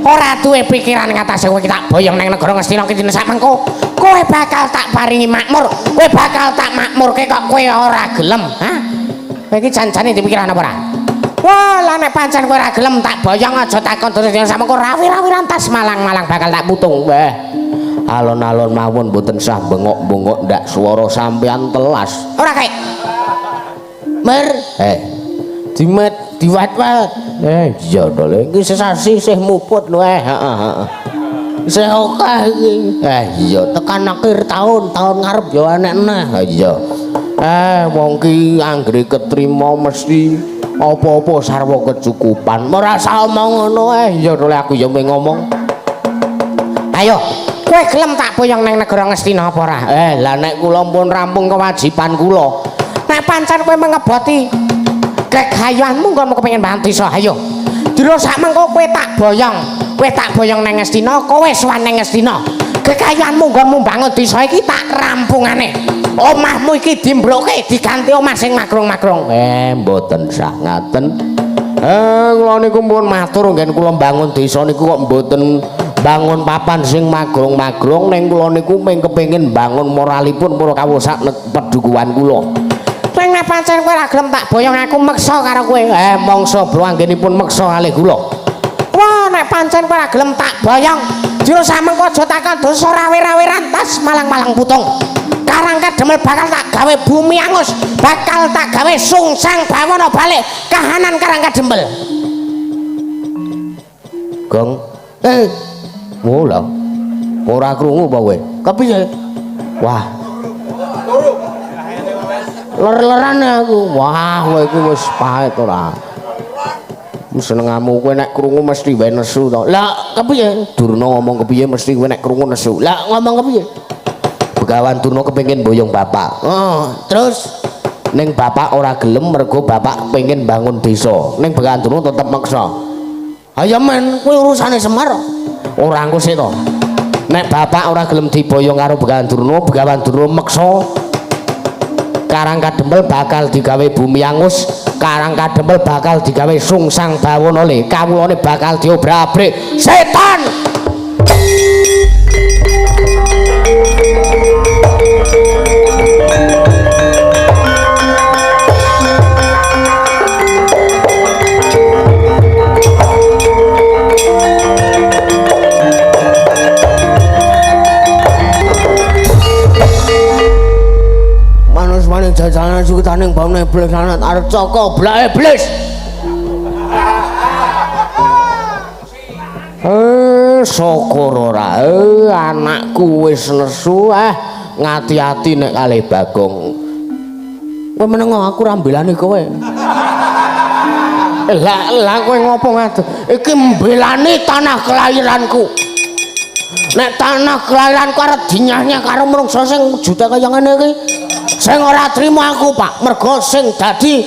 Ora duwe pikiran ngatasé kowe tak boyong nang negara Ngastina ki dina sak mengko. Kowe bakal tak paringi makmur, kowe bakal tak makmurke kok kowe ora gelem, ha? Kowe iki jan-jane dipikiran apa ora? Wah, lah nek pancen kowe ora gelem tak boyong aja takon terus dina sak mengko rawi-rawi rantas malang-malang bakal tak putung. Wah. Alon-alon mawon mboten sah bengok-bengok ndak swara sampean telas. Ora kae. Mer, dimet diwat-wat. Iya to le, iki sesasi isih muput lho heeh heeh. Isih akeh iki. Iya tekan akhir tahun, tahun ngarep ya enek neh. Iya. Wong ki anggere ketrima mesti apa-apa sarwa kecukupan. Ora usah omong ngono iya to le aku ya mung ngomong. Ayo, kowe gelem tak boyong nang negara Ngastina apa ora? Lah nek kula pun rampung kewajiban kula. Nek pancen kowe mengeboti kekayuanmu nggonmu kepengin bangun desa, ayo. Dina sak mengko kowe tak boyong. Kowe tak boyong nang Ngastina, kowe sowan nang Ngastina. Kekayuanmu nggonmu bangun desa iki tak rampungane. Omahmu iki dimbroke diganti omah sing magrong-magrong. Mboten sah ngaten. Kula niku pun matur nggen kula bangun desa niku kok mboten bangun papan sing magrong-magrong, ning kula niku mung kepengin bangun moralipun para kawula sak pedukuhan kula. Ning nek pancen kowe ora gelem tak boyong aku meksa karo kowe. Mongso bro anggenipun meksa kalih kula. Wah, nek pancen kowe ora gelem tak boyong, jero samengko aja takon dosa rawe-rawe rantas malang-malang putung. Karang Kademel bakal tak gawe bumi angus, bakal tak gawe sungsang bawana balik kahanan Karang Kadempel. Gong. Mula. Ora krungu apa kowe? Kepiye? Wah. Ler-leran aku. Wah, kowe iki wis pahit ora. Senengamu kowe nek krungu mesti wae nesu to. Lah, kepiye? Durna ngomong kepiye mesti kowe nek krungu nesu. Lah, ngomong kepiye? Begawan Durna kepengin boyong bapak. Oh, terus ning bapak ora gelem mergo bapak pengen bangun desa. Ning Begawan Durna tetep maksa. Ayo men, kowe urusane Semar. Ora engko sik to. Nek bapak ora gelem diboyong karo Begawan Durna, Begawan Durna meksa Karang Kadempel bakal digawe bumi angus, Karang Kadempel bakal digawe sungsang bawana le, kawulane bakal diobrak-abrik setan. Jajanan sukitaning bamne iblis lanat arep coko blak iblis. Syukur ora. Anakku wis nesu ngati-ati nek kalih Bagong. Kowe meneng aku ora mbelani kowe. Lah kowe ngopo ngadeg? Iki mbelani tanah kelahiranku. Nek tanah kelahiranku arep dinyah-nyah karo menungsa sing wujude kaya ngene iki. Sing ora trimo aku, Pak, mergo sing dadi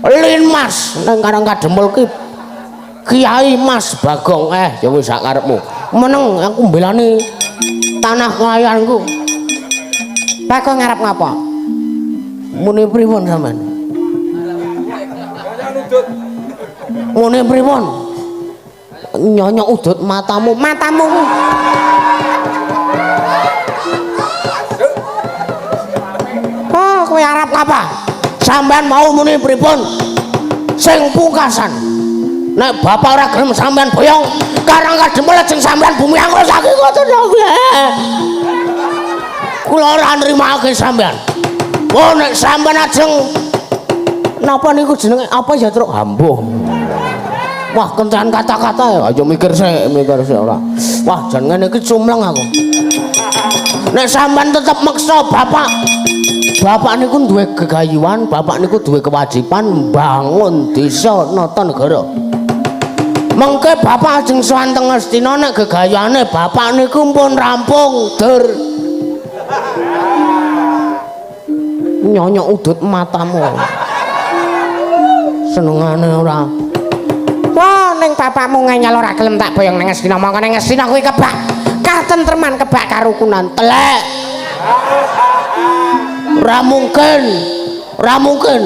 Linmas nang Karang Kadempel ki Kiai Mas Bagong. Ya wis sak karepmu. Meneng aku mbelani tanah kelahiranku. Bagong arep ngapa? Muni pripun sampean? Muni pripun? Nyonyok udut matamu, matamu. Kowe arep ngapa? Sampean mau muni pripun? Sing pungkasan. Nek bapak ora gelem sampean boyong, Karang Kadempel ajeng sampean bumi angus saking ngoten lho. Kula ora nrimake sampean. Oh nek sampean ajeng napa niku jenenge apa ya truk hambuh. Wah, kentekan kata-kata ya. Ayo mikir sik ora. Wah, jan ngene iki cumleng aku. Nek sampean tetep meksa bapak, bapak niku duwe gegayuhan, bapak niku duwe kewajiban mbangun desa nata negara. Mengke bapak ajeng sowan teng Ngastina nek gegayuhane bapak niku pun rampung, dur. Nyonyok udut matamu. Senengane ora. Wah, ning bapakmu ngeyel ora gelem tak boyong nang Ngastina, mongko nang Ngastina kuwi kebak katentreman, kebak karukunan. Telek. Ora mungkin. Ora mungkin.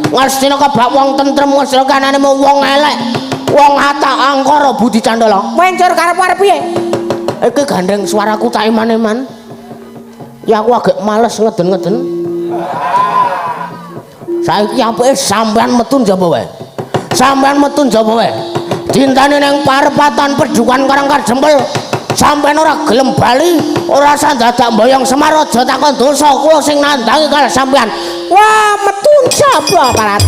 Ngastina kebak wong tentrem, Ngastina kanane mung wong elek. Wong atak angkara budi candala. Mencur karep arep piye? Iki gandeng suaraku tak iman-iman. Ya aku agak males ngeden-ngeden. Saiki apike sampean metu njaba wae. Sampean metu njaba wae. Dintane nang parepatan perjukan Karang Kadempel. Sampean ora gelem bali, ora sandadak mboyong Semar aja takon dosa kula sing nandangi karo sampean. Wah, metu njaba aparat.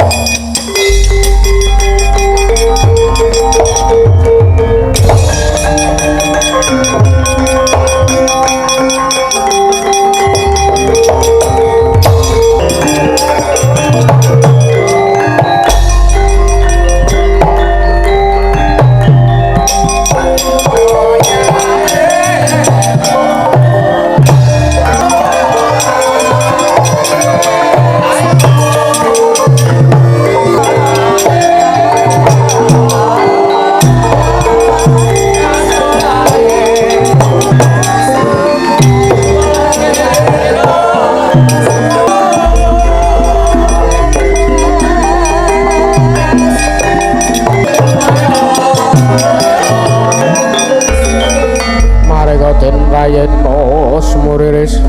Prayitna sumuriris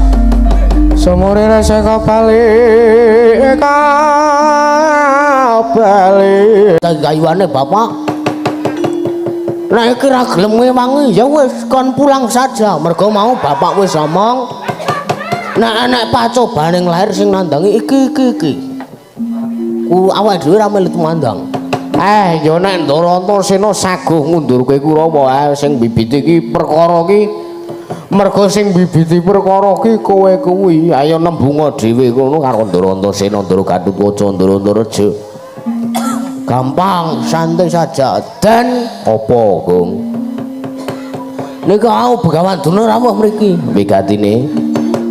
sumuriris saka bali kabali gayuane bapak. Nek iki ra gelem ngewangi ya wis kon pulang saja, mergo mau bapak wis omong Nek enek pacobaning lair sing nandangi iki iki iki. Ku awake dhewe ora melu tumandang. Ya nek Ndara Antasena saguh ngundurke Kurawa, sing bibit iki perkara iki merga sing bibiti perkara iki kowe kuwi. Ayo nembunga dhewe ngono karo Ndara Antasena, Ndara Gatotkaca, Ndara Antareja. Gampang, santai saja. Dan apa, Gong? Niku au Begawan Durna rawuh mriki wigatine.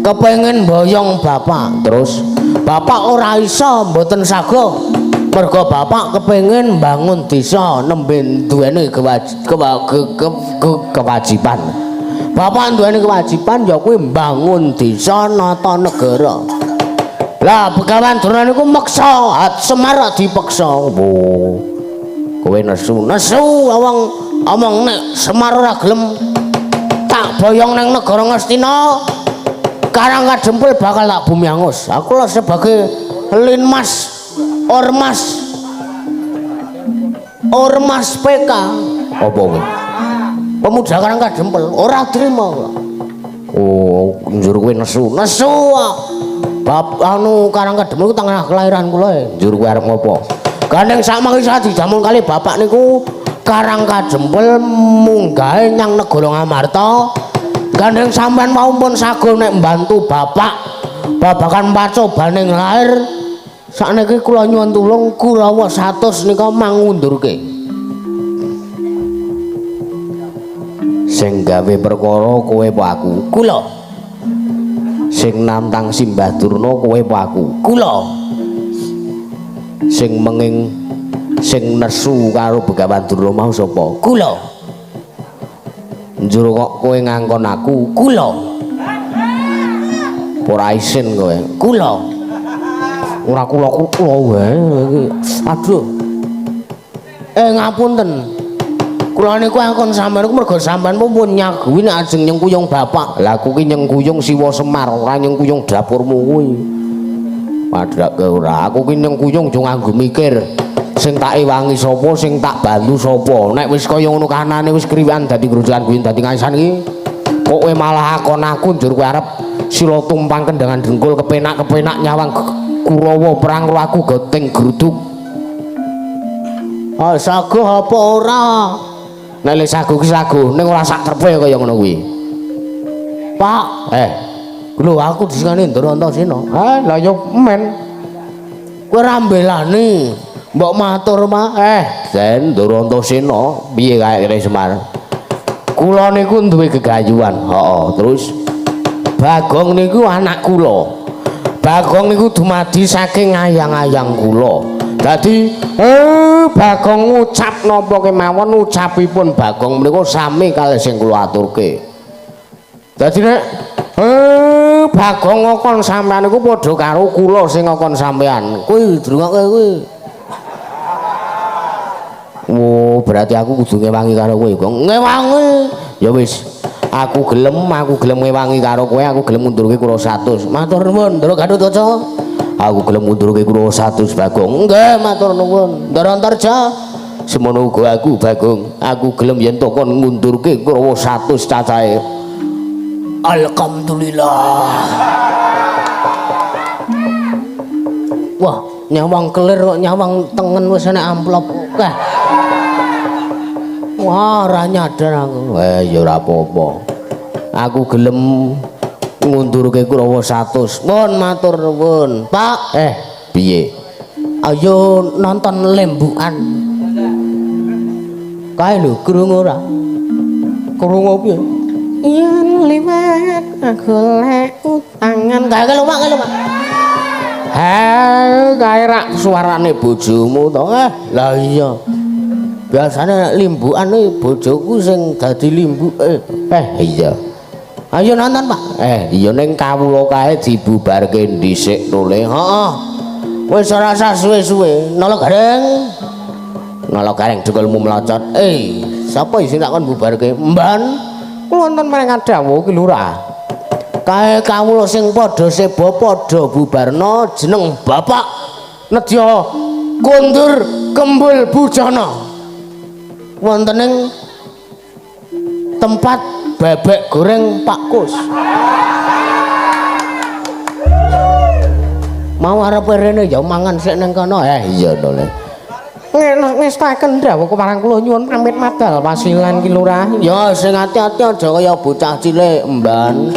Kepengin mboyong bapak. Terus bapak ora iso mboten saguh. Merga bapak kepengin mbangun desa nembe duweni kewajiban. Bapak duweni kewajiban ya kuwi mbangun desa nata negara. Lah Begawan Durna niku meksa, Semar dipeksa. Oh. Kowe nesu, nesu wong omong nek Semar ora gelem tak boyong nang negara Ngastina, Karang Kadempel bakal tak bumi angus. Aku lah sebagai Linmas Ormas Ormas PK apa kuwi? Pemuda Karang Kadempel ora trima. Oh, njur kowe nesu. Nesu. Bab anu Karang Kadempel ku tengah kelahiran kula. Njur kowe arep ngopo? Gandeng sakmangke dijamun kali bapak niku Karang Kadempel munggahe nyang negara Ngamarta. Gandeng sampean mau pun saguh nek mbantu bapak babagan pacobaning lair. Sakniki kula nyuwun tulung Kurawa 100 nika mangundurke. Sing gawe perkara kowe apa aku? Kula. Sing nantang Simbah Durna kowe apa aku? Kula. Sing menging sing nesu karo Begawan Durna mau sapa? Kula. Njur kok kowe ngangkon aku? Kula. Ora isin kowe? Kula. Ora kula kula wae iki. Aduh. Ngapunten. Kula niku angkon sampean niku merga sampean pun nyaguhi nek ajeng nyengkuyung bapak. Lah aku ki nyengkuyung Siwa Semar, ora nyengkuyung dapurmu kuwi. Padhake ora, aku ki nyengkuyung aja nganggo mikir. Sing tak ewangi sapa, sing tak bantu sapa. Nek wis kaya ngono kanane wis kriwikan dadi grojokan kuwi dadi ngaisan iki. Kok kowe malah akon aku njur kowe arep sila tumpang kendangan dengkul kepenak-kepenak nyawang Kurawa perang karo aku goteng gruduk. Ah saguh apa ora? Nek le saguh ki saguh, ning ora sak trepe kaya ngono kuwi. Pak, lho aku disengane Ndara Antasena. Ah, lah ya men. Kowe ora mbelani. Mbok matur, Pak. Den Ndara Antasena, piye kae kene Semar? Kula niku duwe gegayuhan. Heeh, terus Bagong niku anak kula. Bagong niku dumadi saking ayang-ayang kula. Dadi Bagong ngucap napa kemawon ucapipun Bagong menika sami kalih sing kula aturke. Dadi nek Bagong ngokon sampean niku padha karo kula sing ngokon sampean. Kuwi dirungokke kuwi. Oh, berarti aku kudu ngewangi karo kowe, Gong. Ngewangi. Ya wis. Aku gelem ngewangi karo kowe, aku gelem ngundurke kula 100. Matur nuwun, Ndara Gatotkaca. Aku gelem ngundurke kula 100, Bagong. Nggih, matur nuwun. Ndara Antarja. Semono uga aku, Bagong. Aku gelem yen to kon ngundurke kula 100 cacahe. Alhamdulillah. Wah, nyawang kelir kok nyawang tengen wis enek amplop. Wah. Wah, ora nyadar aku. Ya ora apa-apa. Aku gelem ngundurke Kurawa 100. Mun matur nuwun, Pak. Piye? Ayo nonton lembukan. Kae lho, krungu ora? Krungu piye? Yen liwat golek utangan. Kae lho, Pak, kae lho, Pak. Kae rak suarane bojomu to. Lah iya. Biasane limbukan iki bojoku sing dadi limbuke. Iya. Ayo nonton, Pak. Iya ning kawula kae dibubarke dhisik tole. Heeh. Wis ora usah suwe-suwe. Nala gareng. Nala gareng dengkulmu mlocot. Sapa sing tak kon bubarke? Mban. Kula wonten maring dawuh ki lurah. Kae kawula sing padha seba padha bubarna jeneng Bapak Nedya Kundur Kembul Bujana. Wonten ing tempat bebek goreng Pak Kus. Mau arep rene ya mangan sik ning kono. Iya to le. Ngestaken dawuh keparang kula nyuwun pamit madal pasilan Ki Lurah. Ya sing ati-ati aja kaya bocah cilik emban.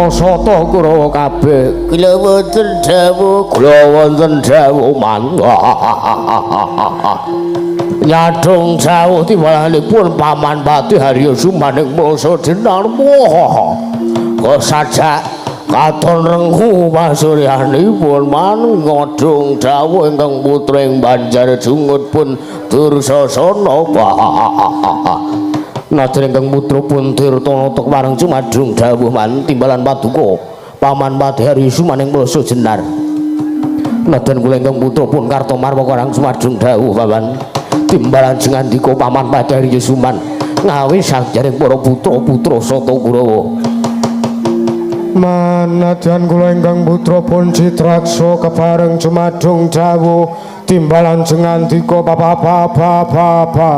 Sata Kurawa kabeh kula wonten dawuh, kula wonten dawuh man. Nyadong dawuh timbalanipun Paman Patih Harya Sumaning Masa Jenar. Kok sajak katon rengku pasuryanipun man ngodhong dawuh ingkang putra ing Banjar Jungut pun Dursasana. Najan ingkang putra pun Tirtana kepareng cumadung dawuh man timbalan paduka Paman Patih Harya Sumaning Masa Jenar. Najan kula ingkang putra pun Kartomarwa karang cumadung dawuh paman timbalan jengandika Paman Patih Harya Suman ngawi sajaring para putra-putra Sata Kurawa. Manajan kula ingkang putra pun Citraksa kepareng cumadung dawuh timbalan jengandika papa papa papa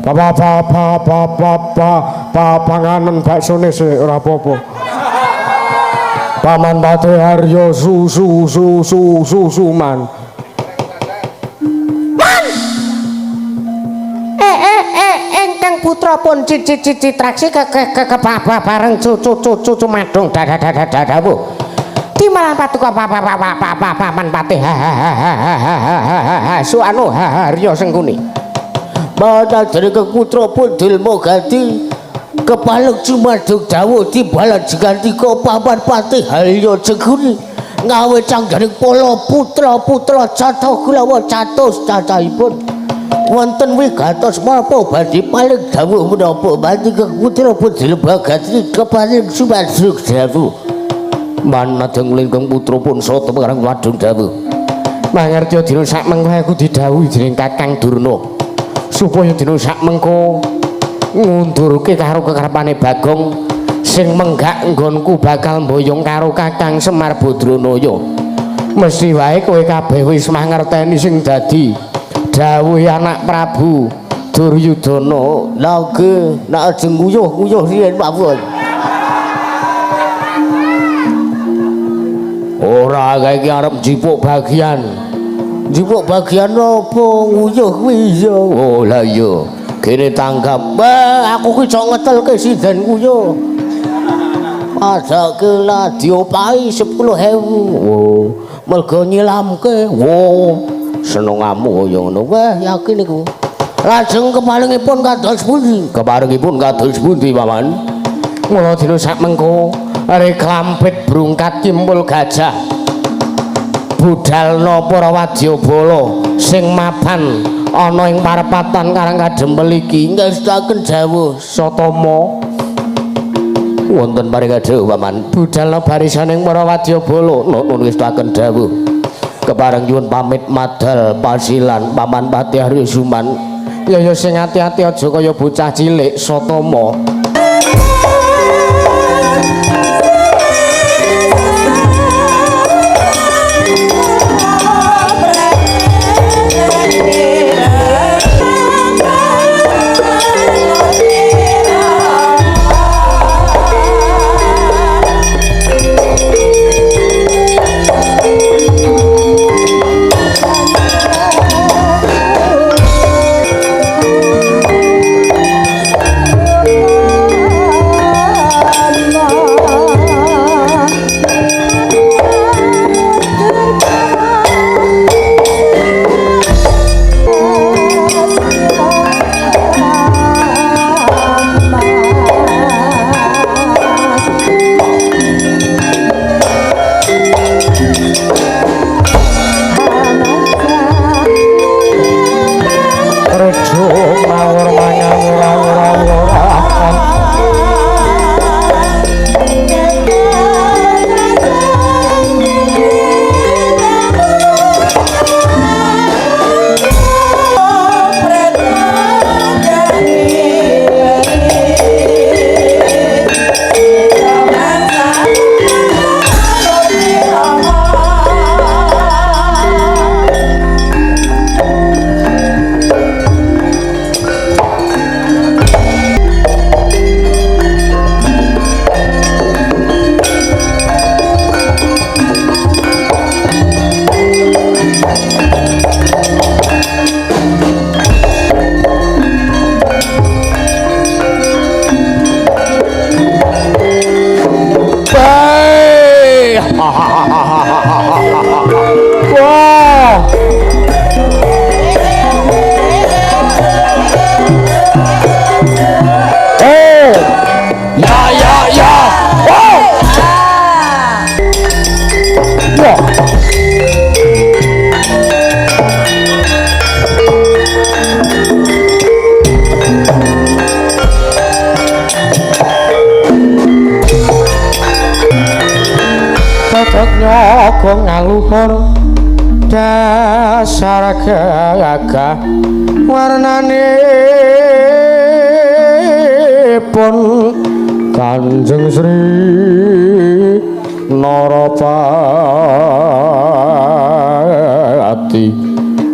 papa papa papa papa panganen baksone sik ora apa-apa. Paman Patih Harya su su su su su suman. Man. Ingkang putra pun Citraksi ke ke bareng cucu cucu cumadung dadadadadawuh. Timbalan patuka papa papa papa Paman Patih ha ha ha ha ha ha su anu Harya Sengkuni. Mana dari keputra pun Dilmo Gati kepaluk cumadung dawuh timbalan jengandika Paman Patih Harya Sengkuni ngawe canggaring pala putra-putra Sata Kurawa catus cacahipun wonten wigatos menapa badhe paling dawuh menapa badhe keputra pun Dilmo Gati kepaling cumadung dawuh. Manadeng lingkung putra pun Sata karang wadung dawuh. Mangerti dina sak mengko aku didhawuhi dening Kakang Durna supaya dina sak mengko ngundurke karo kekarepane Bagong sing menggak nggonku bakal mboyong karo Kakang Semar Badranaya. Mesti wae kowe kabeh wis mangerteni sing dadi dawuhe anak Prabu Duryudana. Lha nggih, nek ajeng nguyuh-nguyuh riyen mawon. Ora iki arep njipuk bagian. Njupuk bagian apa nguyuh kuwi iya. Oh lah iya. Kene tanggap. Wah, aku ki cok ngetelke sinden nguyuh. Padake lah diopahi 10.000. Oh, mergo nyilamke. Oh, senengamu kaya ngono. Wah, yakin iku. Lajeng keparengipun kados pundi? Keparengipun kados pundi, Paman? Mula dina sakmengko reklampit brungkat kimpul gajah. Budalna para wadyabala sing mapan ana ing parepatan Karang Kadempel iki ngestaken dawuh Satama. Wonten paring dawuh Paman. Budalna barisaning para wadyabala nuwun ngestaken dawuh. Kepareng nyuwun pamit madal pasilan Paman Patih Arya Suman. Ya ya sing ati-ati aja kaya bocah cilik Satama. Ngaluhur dasar gagah warnane pun Kanjeng Sri Narapati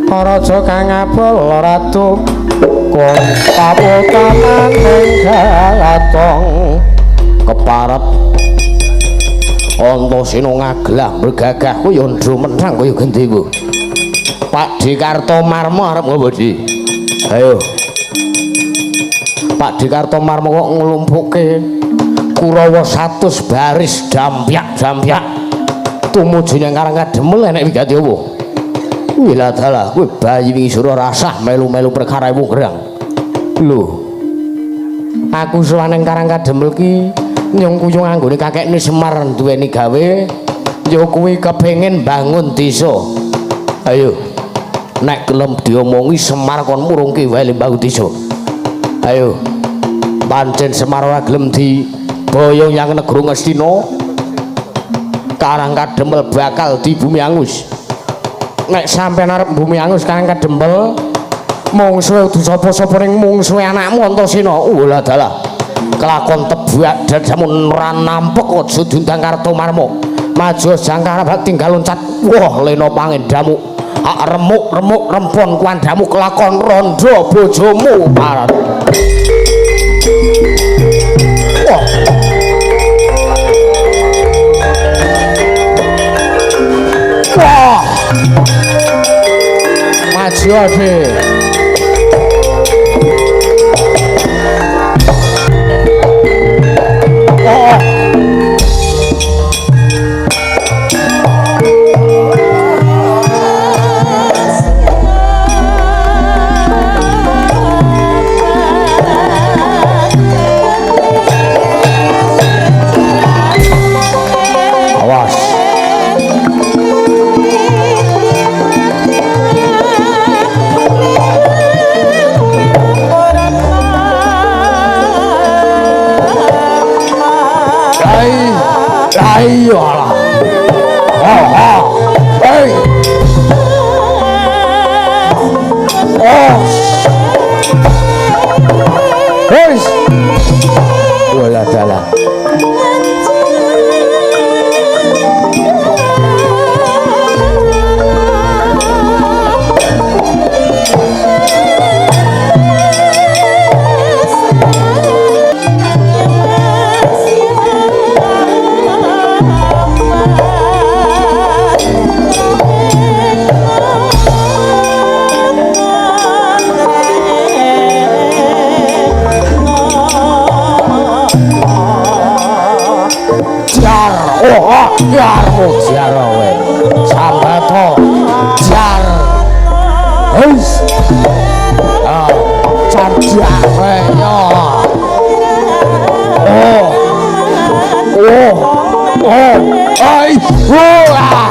Raja kang abel ratu kontapotaning galatong keparep Antasena ngaglah mregagah kaya ndro menang kaya gendhewa. Pak Dekartomarma arep ngopo, Di? Ayo. Pak Dekartomarma kok nglumpukke Kurawa 100 baris dampyak-dampyak tumuju nyang Karang Kadempel enek wigati apa? Wila dalah kowe bayi wingi sura rasah melu-melu perkara wong gerang. Lho. Aku sowan ning Karang Kadempel ki nyung kuyung anggone kakekne Semar duweni gawe ya kuwi kepengin bangun desa. Ayo nek gelem diomongi Semar kon murungke wae bangun desa. Ayo pancen Semar ora gelem diboyong yang negara Ngastina, Karang Kadempel bakal di bumi angus. Nek sampean arep bumi angus Karang Kadempel mungsuhe kudu sapa-sapa ning mungsuhe anakmu Antasena. Walah dalah kelakon tebak dan samun ora nampek aja diundang Kartomarma. Maju jangkar tinggal loncat. Wah lena pangendamu. Hak remuk-remuk rempon kuandamu kelakon rondo bojomu parat. Wah. Wah. Maju ade. Oh. Awas. Ayo lah. Oh, oh. Hey. Oh. Hey. Wala dalah. Oh, jar jar kowe. Sambato jar. Wis. Ah, jar kowe yo. Oh. Oh. Oh. Ai, wah.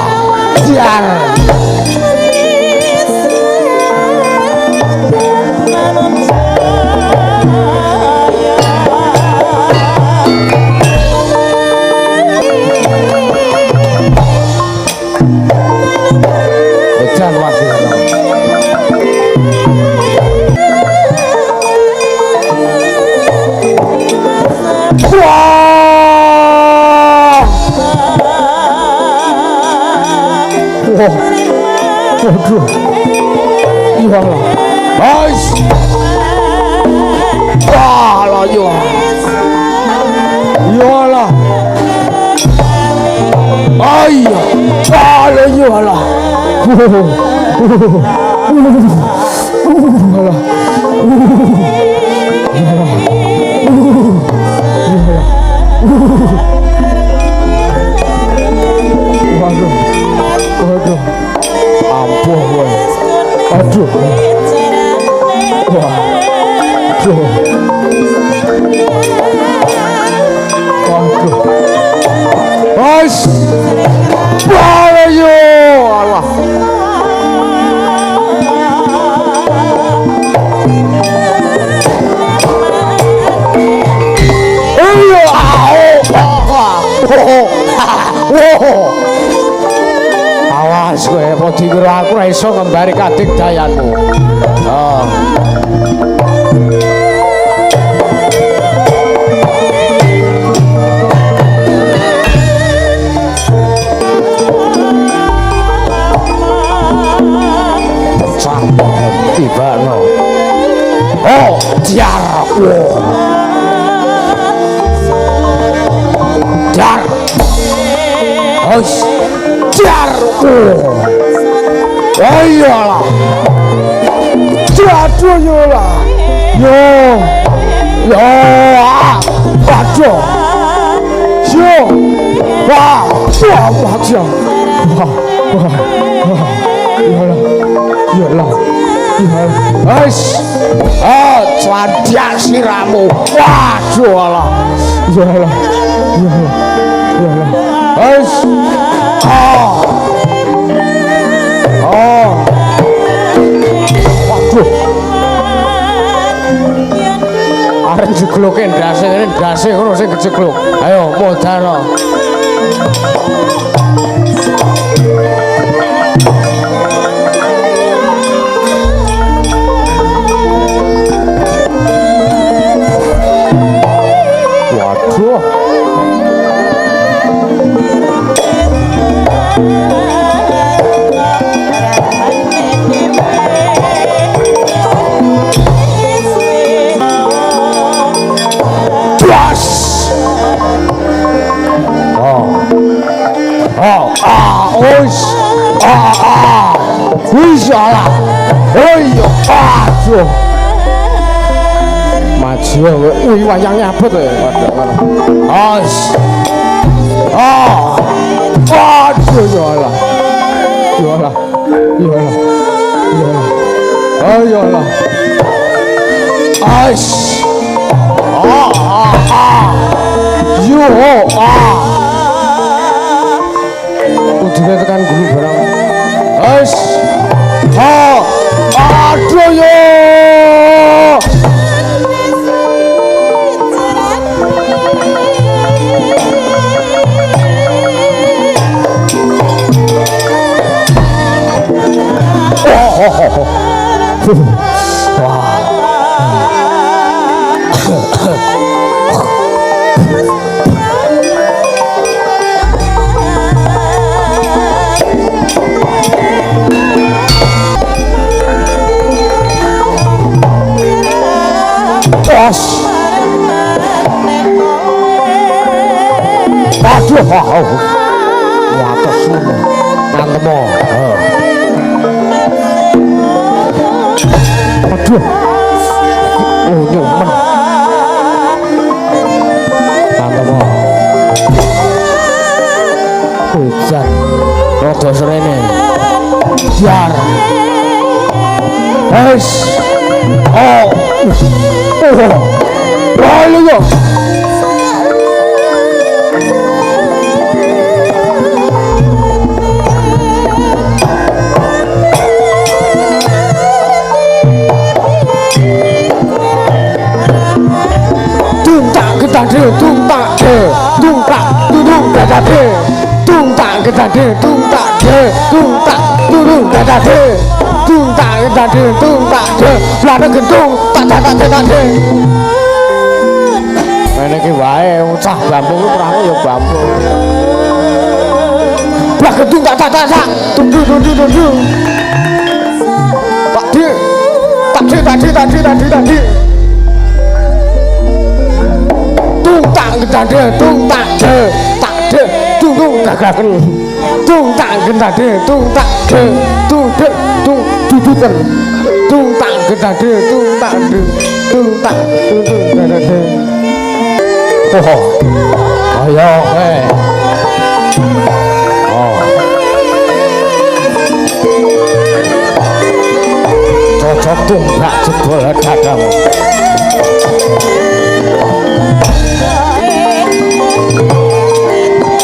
Jar. Wah. Waduh. Iya lah. Ais. Wah, lah yo. Iya lah. Ayo. Wah, lah yo lah. Alah. Waduh. Waduh. Ampuh kowe. Aduh. Wah. Aduh. Waduh. Ais. Wah, yo. Allah. Awas kowe apa dikira aku ora iso ngembari kadigdayanmu. Oh. Pecah tibano. Oh, jar. Oh. Jar. Hos. Jar. Oh. Ayolah. Aduh yo lah. Yo. Yo. Aduh. Yo. Wah. Wah, wah, wah. Wah. Wah. Yolah. Yolah. Yolah. Hos. Oh, cuadak siramu. Waduh alah. Yolah. Yolah. Yolah. Hos. Oh. Oh. Waduh. Arep jegloke ndase ngene ndase ngono sing kejeglok. Ayo modal. Waduh. Oh. Oh. Oh iya, aduh. Maju kowe. Wih, wayangnya abot kowe. Os. Oh. Aduh, ya Allah. Ya Allah. Ya Allah. Ya Allah. Oh ya Allah. Os. Ah ah ah. Yo ah. Ujunge tekan gulu barang. Os. Ah. Aduh yo. Wah. Os. Aduh, wates ngono. Mantemo. Aduh. Nyumen. Mantemo. Hujan. Rada serene. Biar. Wes. Oh. Oh. Ayo yo. Tade tung tak de tung tak tung tak de tung tak de tung tak de tung tak tung tak de tung tak de tung tak de lha gentung tak tak tak de. Ngene iki wae cah Bampung ku ora ya Bampung. Lah gentung tak tak tak tak tung tung tung tung tung. Tak de tak de tak de tak de tak de tak de. Tung tak de tung tak de tak de tung tung gagaken tung tak de tung tak de tung de tung duduken tung tak de tung tak de tung tak tung tung de. Oh ayo oh cocok tunggak jebol dadamu.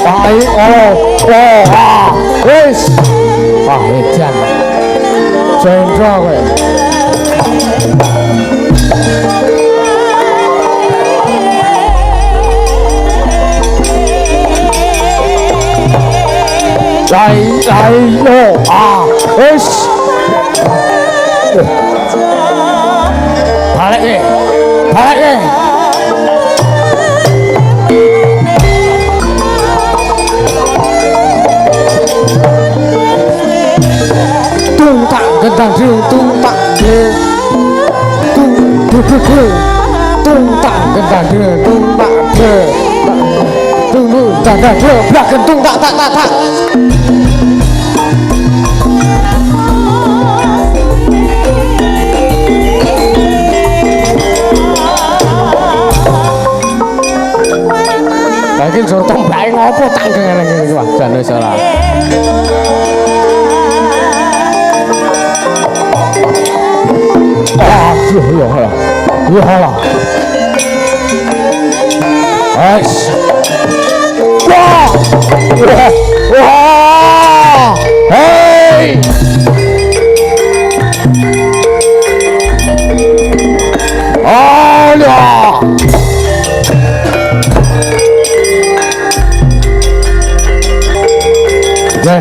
Ai oh oh ah wis ah edan jendra kowe. Lai lai yo ah wis balik balik. Tung tak gendang tung tak de tung de de de tung tak gendang tung tak de tung tung tak de blak tung tak tak tak tak. Lagi jur tombake ngopo tanggeng ngene iki wah jan wis ora. Aduh ya Allah. Ya Allah. Wes. Wah. Wah. Hei. Allah. Ger.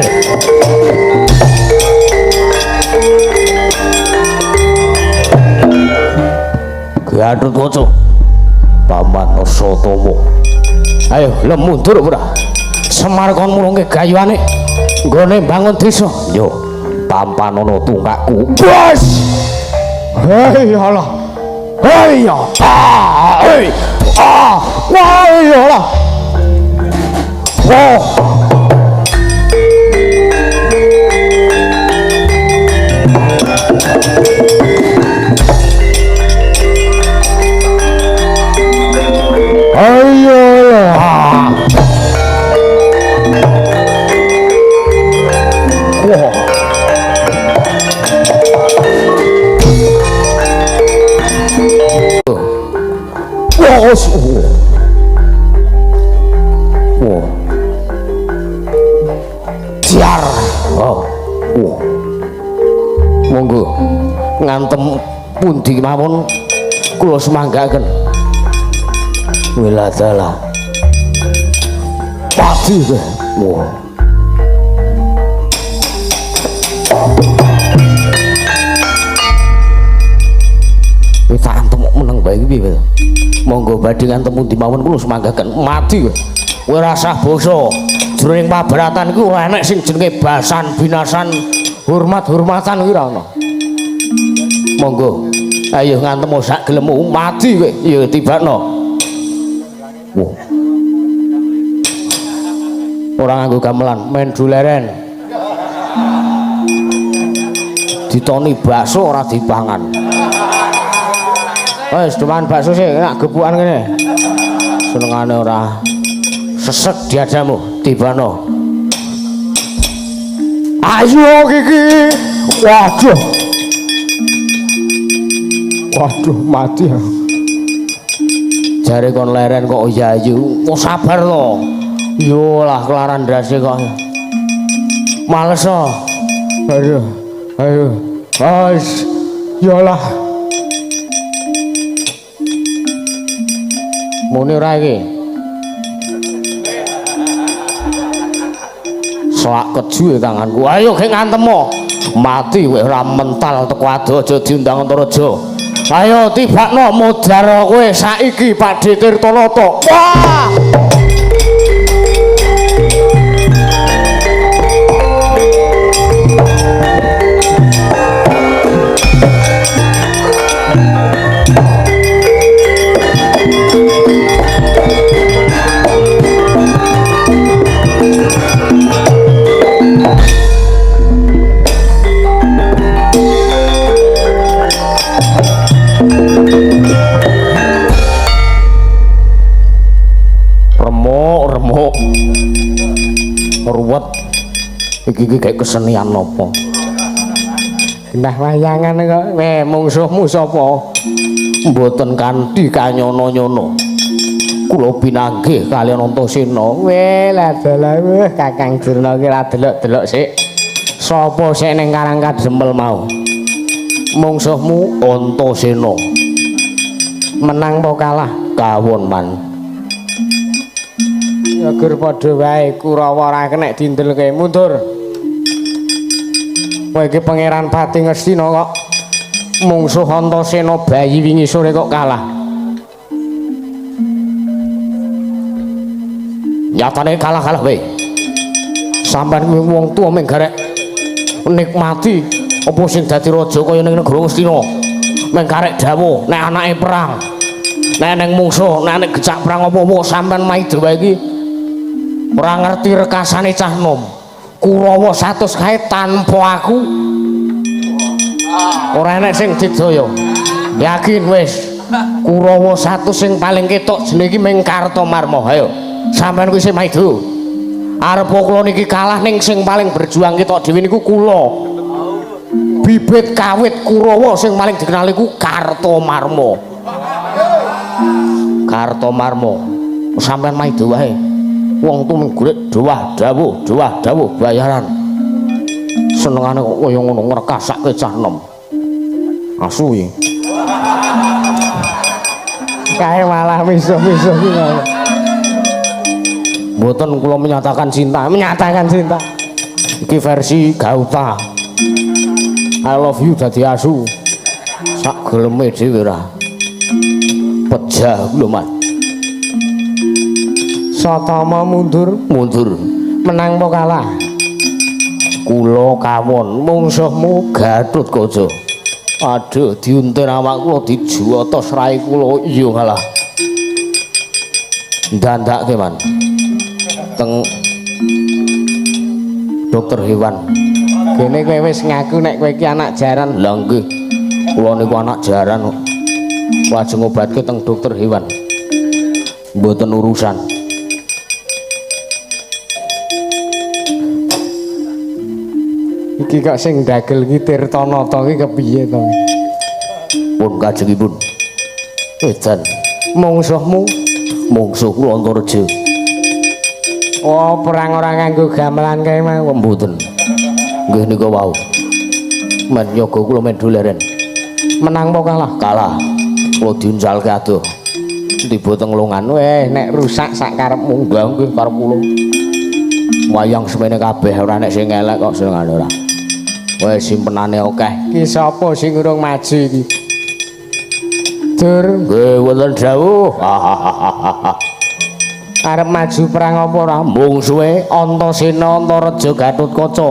Gatotkaca Paman Aswatama. Ayo lem mundur ora. Semar kon mulungke gayuhane nggone bangun desa. Yo tampanono tungkakku. Bos. Hei Allah. Hei ya. Ah, hei. Ah, wah ya Allah. Wah. Wes. Wah. Ciar. Oh. Wah. Monggo ngantem pundi mawon kula semanggaken. Weladalah. Padi kowe. Wah. Wis tak antem meneng bae iki piye? Monggo badhe ngantem pundi mawon kula semanggaken. Mati kowe. Kowe ora sah basa. Jroning pabaratan iku ora enek sing jenenge basan binasan hormat-hormatan kuwi ora ana. Monggo. Ayo ngantem sak gelemmu mati kowe. Ya tibakno. Wah. Ora nganggo gamelan, men doleren. Ditoni bakso ora dipangan. Wis cuman bakso sih enak gepukan kene. Senengane ora sesek diadamu tibano. Ayo Kiki. Waduh. Waduh mati aku. Jare kon leren kok ya ayu. Kok sabar to. Yo lah kelaran ndase kok. Males to. Aduh. Ayo. Wis. Yo lah. Muni ora iki. Selak keju tanganku. Ayo gek ngantemo. Mati kowe ora mental teko ado aja diundang Antaraja. Ayo tibakno modar kowe saiki Pakdhe Tirtanata. Wah! Remuk ruwet iki iki kayak kesenian apa Genah wayangan kok. Weh mungsuhmu sapa? Mboten kanthi kanyono-nyono. Kula pinanggih kaliyan Antasena. Weh lah dalah weh Kakang Durna iki ra delok-delok sik. Sapa sik ning Karang Kadempel mau? Mungsuhmu Antasena. Menang apa kalah? Kawon man. Ya gur padha wae Kurawa ora kenek dindelke mundur. Kowe iki Pangeran Pati Ngastina kok mungsuh Antasena bayi wingi sore kok kalah. Nyatane kalah-kalah wae. Sampeyan kuwi wong tuwa mung garek nikmati apa sing dadi raja kaya ning negara Ngastina. Mung karek dawuh nek anake perang, nek neng mungsuh, nek nek gecak perang apa-apa sampeyan maida wae iki ora ngerti rekasane cah nom. Kurawa 100 kae tanpa aku ora enek sing didaya. Yakin wis. Kurawa 100 sing paling ketok jenenge iki mung Kartomarma. Ayo, sampeyan kuwi sing maido. Arep kula niki kalah ning sing paling berjuang ketok dhewe niku kula. Bibit kawit Kurawa sing paling dikenal iku Kartomarma. Kartomarma. Sampeyan maido wae. Wong tu golek dawah dawuh dawah dawuh bayaran. Senengane kok kaya ngono ngrekasake cah nom. Asu iki. Kae malah misuh-misuh iki. Mboten kula menyatakan cinta, menyatakan cinta. Iki versi Gauta. I love you dadi asu. Sak geleme dhewe ora. Pejah lho, Mas. Satama mundur, mundur. Menang apa kalah? Kula kawon mungsuhmu Gatotkaca. Aduh, diuntir awak kula dijuwotos rai kula. Iya kalah. Ndandake, Man. Teng dokter hewan. Gene kowe wis ngaku nek kowe iki anak jaran. Lah nggih. Kula niku anak jaran kok. Lajeng ngobatke teng dokter hewan. Mboten urusan. Iki kok sing dagel iki Tirtanata iki kepiye to? Pun kajengipun. Edan. Mungsuhmu? Mungsuh kula Antareja. Oh, perang ora nganggo gamelan kae mau. Mboten. Nggih nika wau. Men yoga kula men doleren. Menang apa kalah? Kalah. Kula diuncalke adoh. Tiba teng lungan. Weh, nek rusak sak karepmu. Nggih, nggih karep kula. Wayang semene kabeh ora nek sing elek kok senengane ora. Weh, simpenane akeh. Ki sapa sing urung maju iki? Dur, nggih wonten dawuh. Arep maju perang apa ora? Mungsuhe Antasena Antareja Gatotkaca.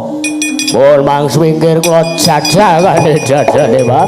Pun mangsu ingkir kula jajagane jajane, Pak.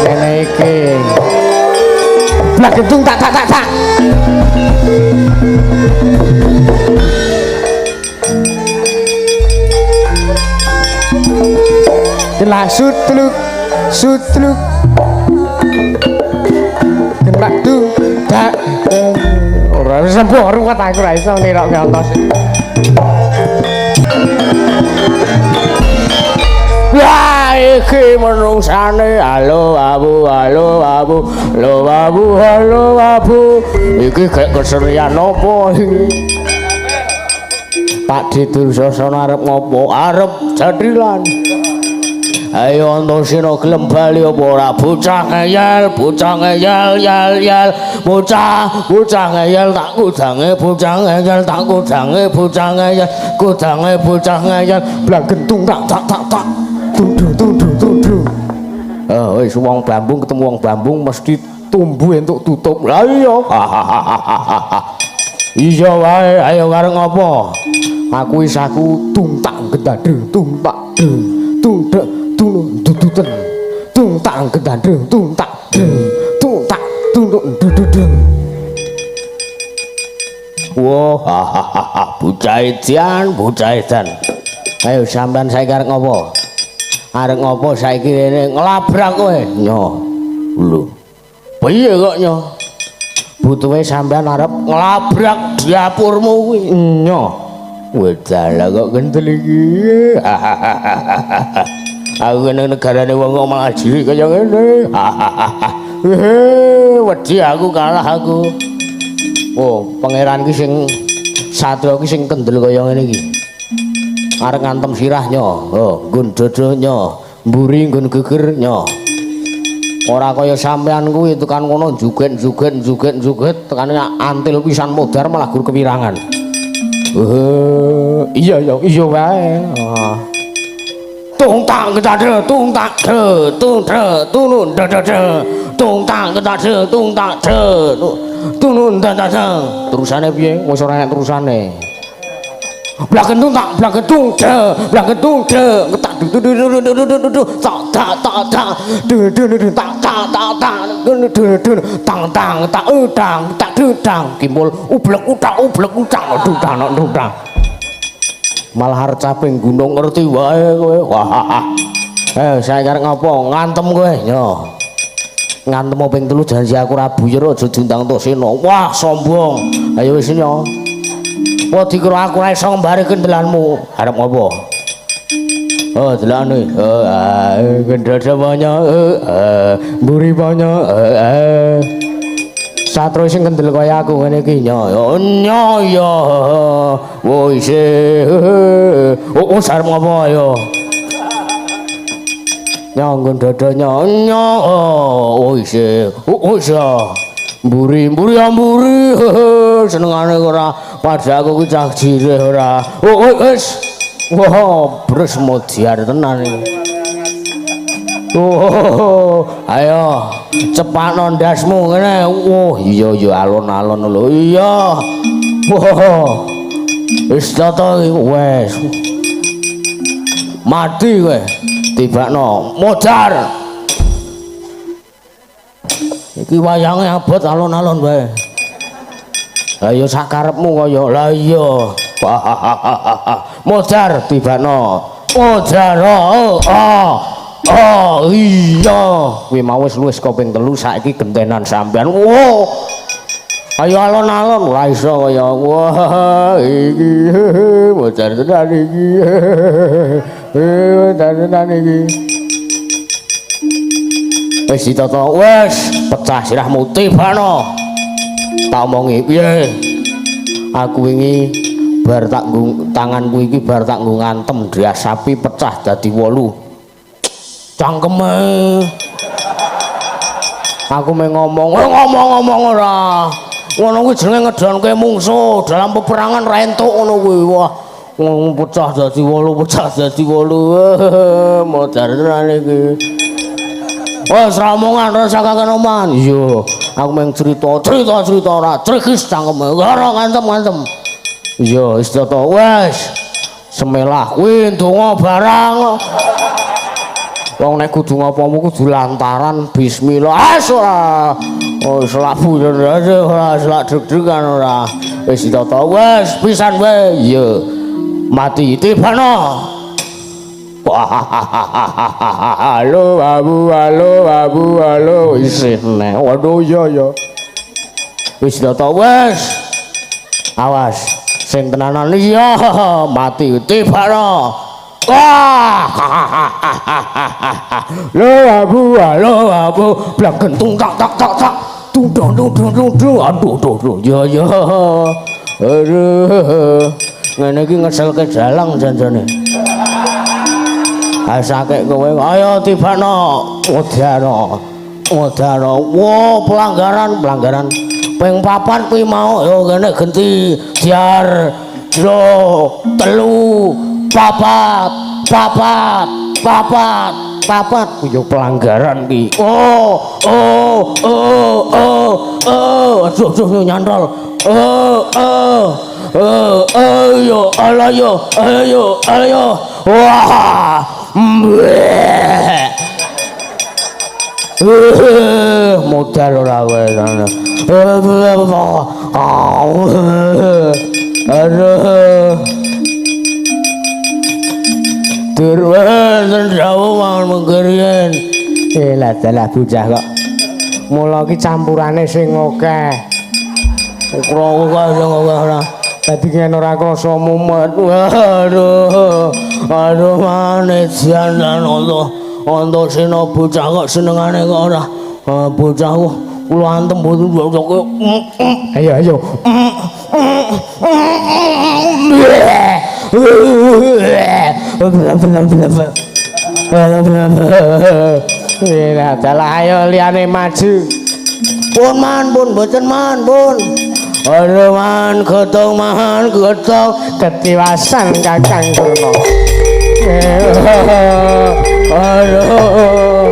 Ngene iki. Blak gedung tak tak tak tak. Kena sutluk sutluk. Kena tu tak ora sembuh ruwet aku ora iso nirokke antos. Wah, iki menungsane. Halo abu, halo abu, halo abu, halo abu. Iki gek keserian apa iki? Pak Dursasana arep ngopo? Arep jadilan. Ayo Antasena gelem bali apa ora? Bocah ngeyel, yel yel. Bocah, bocah ngeyel tak kudange, bocah ngeyel tak kudange, bocah ngeyel, kudange bocah ngeyel. Blang gentung tak tak tak tak. Tundu tundu tundu. Wis wong bambung ketemu wong bambung mesti tumbuh entuk tutup. Lah iya. Iya wae, ayo kareng ngopo? Aku wis aku tung tak gendandhe, tung tak tung dek tung duduten. Tung tak gendandhe, tung tak tung tak tung dududeng. Wah, bocah edan, bocah edan. Ayo sampean saiki arep ngopo? Arep ngopo saiki rene nglabrak kowe? Nyo. Lho. Piye kok nyo? Butuhe sampean arep nglabrak dapurmu kuwi. Nyo. Wedalah kok kendel iki. Aku nang negarane wong kok malah jiri kaya ngene. Wedi aku kalah aku. Oh, pangeran ki sing satria ki sing kendel kaya ngene iki. Arep ngantem sirah nyo, oh, nggon dodo nyo, mburi nggon geger nyo. Ora kaya sampean kuwi tekan kono juget juget juget juget tekane antil pisan modar malah gur kewirangan. Iya iya iya wae. Tung tak ketade, tung tak de, tung de, tunun de de de. Tung tak ketade, tung tak de, tunun de de de. Terusane piye? Wis ora enek terusane. Blak gentung tak, blak gentung de, blak gentung de, tak du du du du du du du tak tak tak tak du du du tak tak tak tak du du du tang tang tak udang tak dudang kimpul ublek utak ublek utak dudang dudang. Malah arep caping gunung ngerti wae kowe. Wah. Saya karep ngopo? Ngantem kowe. Yo. Ngantem ping 3 janji aku ora buyer aja diundang Antasena. Wah, sombong. Ayo wis nyo. Wah dikira aku ora iso ngembari kendelanmu. Arep ngopo? Oh, delane. Oh, gendada banyak, mburi banyak. Satro sing kendel kaya aku ngene iki nyo. Nyo ya. Wo isih. Oh, arep ngopo ayo? Nyo nggon dada nyo. Nyo. Oh, isih. Oh, isih. Mburi, mburi, mburi. Senengane ora padha aku ki cah jirih ora. Oh, wis. Wah, bres modiar tenan iki. Oh, ayo cepakno ndasmu ngene. Oh, iya ya alon-alon lho. Iya. Wah. Wis tata iki wis. Mati kowe. Tibakno modar. Iki wayange abot alon-alon wae. Lah ya sakarepmu kaya. Lah iya. Modar tibakno. Modar. Oh, oh. Oh iya. Kuwi mau wis luwih saka ping 3 saiki gentenan sampean. Wo. Ayo alon-alon ora iso kaya wah iki modar tenan iki. Modar tenan iki. Wis ditata wis pecah sirahmu tibano. Tak omongi piye? Aku wingi bar tak nggo tanganku iki bar tak nggo ngantem drias sapi pecah dadi 8. Cangkeme. Aku meh ngomong, ngomong-ngomong ora. Ngono kuwi jenenge ngedonke mungsuh dalam peperangan ra entuk ngono kuwi. Wah, ngomong pecah dadi 8, pecah dadi 8. Modar tenan iki. Wes ra omongan, ora sakaken omongan. Iya, aku meng cerita-cerita ora trigis cangkeme. Ora ngantem-ngantem. Iya, wis tata wis. Semelah kuwi ndonga barang. Wong nek kudu ngopo-opo kudu lantaran bismillah. As ora. Oh, selak bulan ora, selak deg-degan ora. Wis ditata wis pisan wae. Iya. Mati tibano. Halo abu, halo abu, halo isih nek. Waduh iya ya. Wis ditata wis. Awas sing tenanan iya mati tibano. Wah. Lo abu, halo abu, blang gentung tak tak tak tak. Dung dung dung dung dung. Aduh aduh aduh. Ya ya. Aduh. Ngene iki ngeselke dalang janjane. Asake kowe ayo tibano, modano. Modano. Wo pelanggaran, pelanggaran. Ping 4 kuwi mau yo kene genti diar 2 3 4 4 4 4 yo pelanggaran ki. Oh oh oh oh oh aduh aduh nyantol. Oh oh oh ayo ayo ayo ayo. Wah. Modal ora kowe. Aduh. Durwen dawuh mangan menggerian. Lah dalah bocah kok. Mula iki campurane sing akeh. Krungu kok sing akeh ora. Dadi yen ora krasa mumet. Aduh. Aduh manis jan Antasena bocah kok senengane kok ora. Bocah kula antem mboten kok. Ayo ayo. Lah dalah ayo liyane maju. Pun man pun mboten man pun. Aduh man gotong man gotong ketiwasan Kakang Durna. Aduh.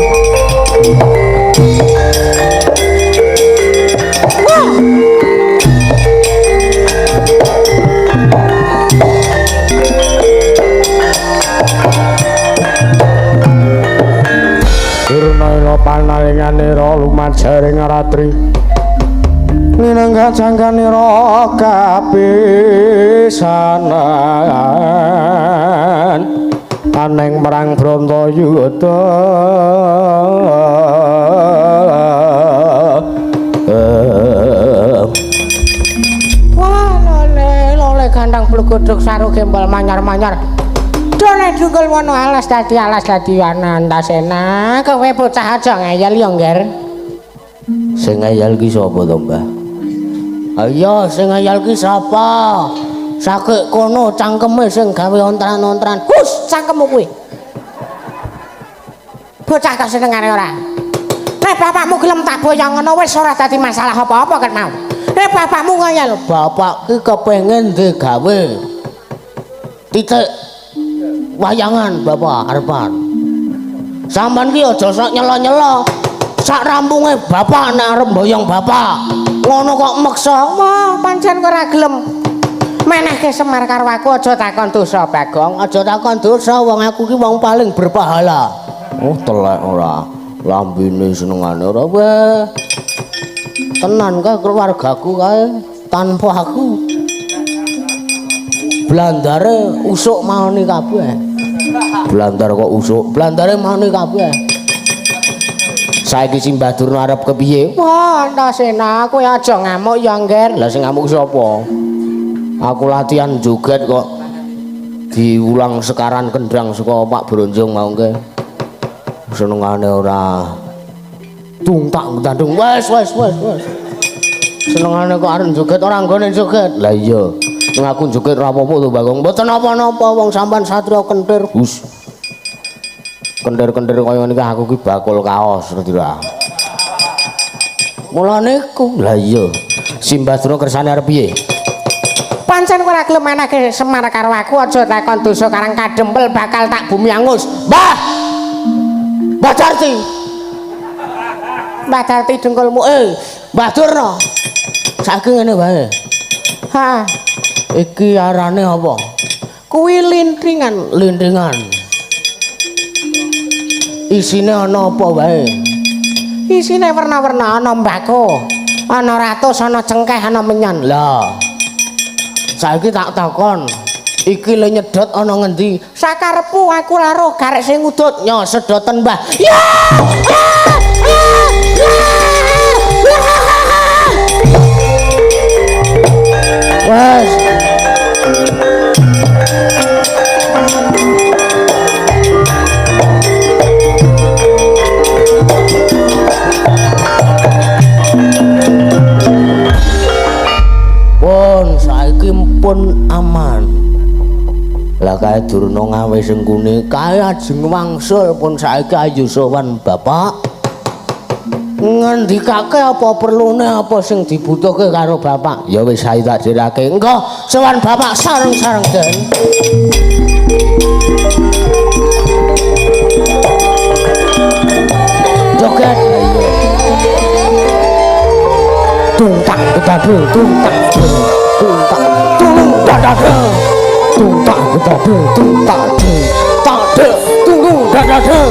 Durna ila panalinganira lumajaring ratri. Linenggak jangkanira kapisanan. Aneng marang Bratayuda. Wah, lole, lole gandang blugodhog saru gembol manyar-manyar. Done dungkul wono alas dadi Antasena. Kowe bocah aja ngeyel ya, Ngger. Sing ngeyel ki sapa to, Mbah? Ayo sing ngeyel ki sapa? Sakit kono cangkeme sing gawe ontran-ontran. Hus, cangkemmu kuwi. Bocah kok senengane ora. Nek bapakmu gelem tak boyong ngono wis ora dadi masalah apa-apa kan mau. Nek bapakmu ngeyel, bapak ki kepengin digawe titik wayangan bapak arepan. Sampeyan ki aja sok nyelo-nyelo. Sak rampunge bapak nek arep mboyong bapak. Ngono kok meksa. Wah, pancen ora gelem. Menehke Semar karo aku aja takon dosa, Bagong. Aja takon dosa, wong aku ki wong paling berpahala. Oh, telek ora. Lambene senengane ora weh. Tenan kae keluargaku kae tanpa aku. Blandare usuk maoni kabeh. Blandar kok usuk, blandare maoni kabeh. Saiki Simbah Durna arep kepiye? Wah, Antasena, kowe aja ngamuk ya, Ngger. Lah sing ngamuk sapa? Aku latihan joget kok diulang sekaran kendang saka Pak Bronjong mau ke. Senengane ora. Tung tak tandung. Wes wes wes wes. Senengane kok arep joget ora nggone joget. Lah iya. Ning aku joget ora apa-apa to, Bagong. Mboten napa-napa wong sampean satria kentir. Hus. Kentir-kentir kaya ngene iki aku ki bakul kaos ngerti ra. Mulane iku. Lah iya. Simbah Durna kersane arep piye? Pancen ora gelem menehke Semar karo aku aja takon dosa karang kadempel bakal tak bumi angus. Mbah. Mbah Darti. Mbah Darti dengkulmu. Mbah Durna. Saiki ngene wae. Ha. Iki arane apa? Kuwi lintringan. Lintringan. Isine ana apa wae? Isine werna-werna, ana mbako, ana ratus, ana cengkeh, ana menyan. Lah. Saiki tak takon. Iki le nyedot ana ngendi? Sakarepmu aku ora roh garek sing ngudut. Nyo sedoten, Mbah. Ya! Wes. Pun saiki pun aman. Lah kae Durna ngawe sengkune, kae ajeng wangsul pun saiki ayo sowan bapak. Ngendikake apa perlune apa sing dibutuhke karo bapak? Ya wis ayo tak dirake. Engko sowan bapak sareng-sareng den. Joget. Tungtang gedadul, tungtang tungtang tulung dadadul. Tungtang gedadul, tungtang tak de tulung dadadul.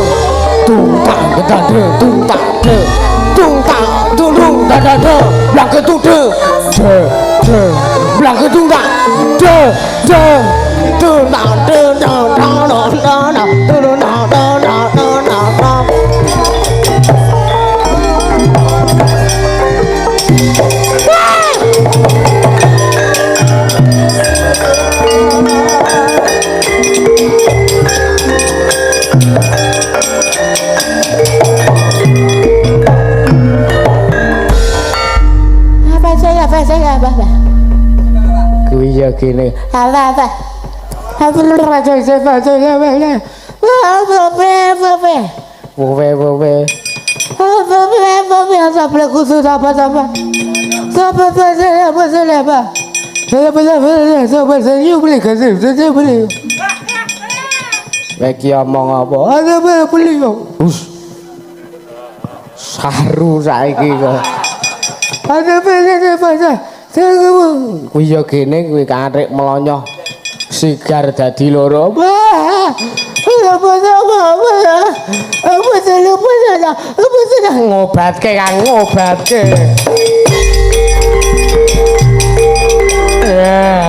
Tungtang gedadul, tungtang de tungtang tulung dadadul. Blang ketude de de blang ketungtang de de tungtang de na na na na na tulung na na na na na. Apa saya apa saya apa apa? Kuwi ya kene. Apa apa? Aku lur aja saya saya apa apa apa apa. Wewe wewe. Apa apa apa apa khusus apa apa. Apa apa saya apa saya apa. Saya saya saya saya beli kasih saya beli. Iki omong apa? Ada beli kok. Hus. Saru saiki kok. Ada beli apa saya. Kuwi ya kene kuwi karek melonyoh sigar dadi loro. Wah. Apa apa apa apa apa apa ngobatke Kang, ngobatke. Ya.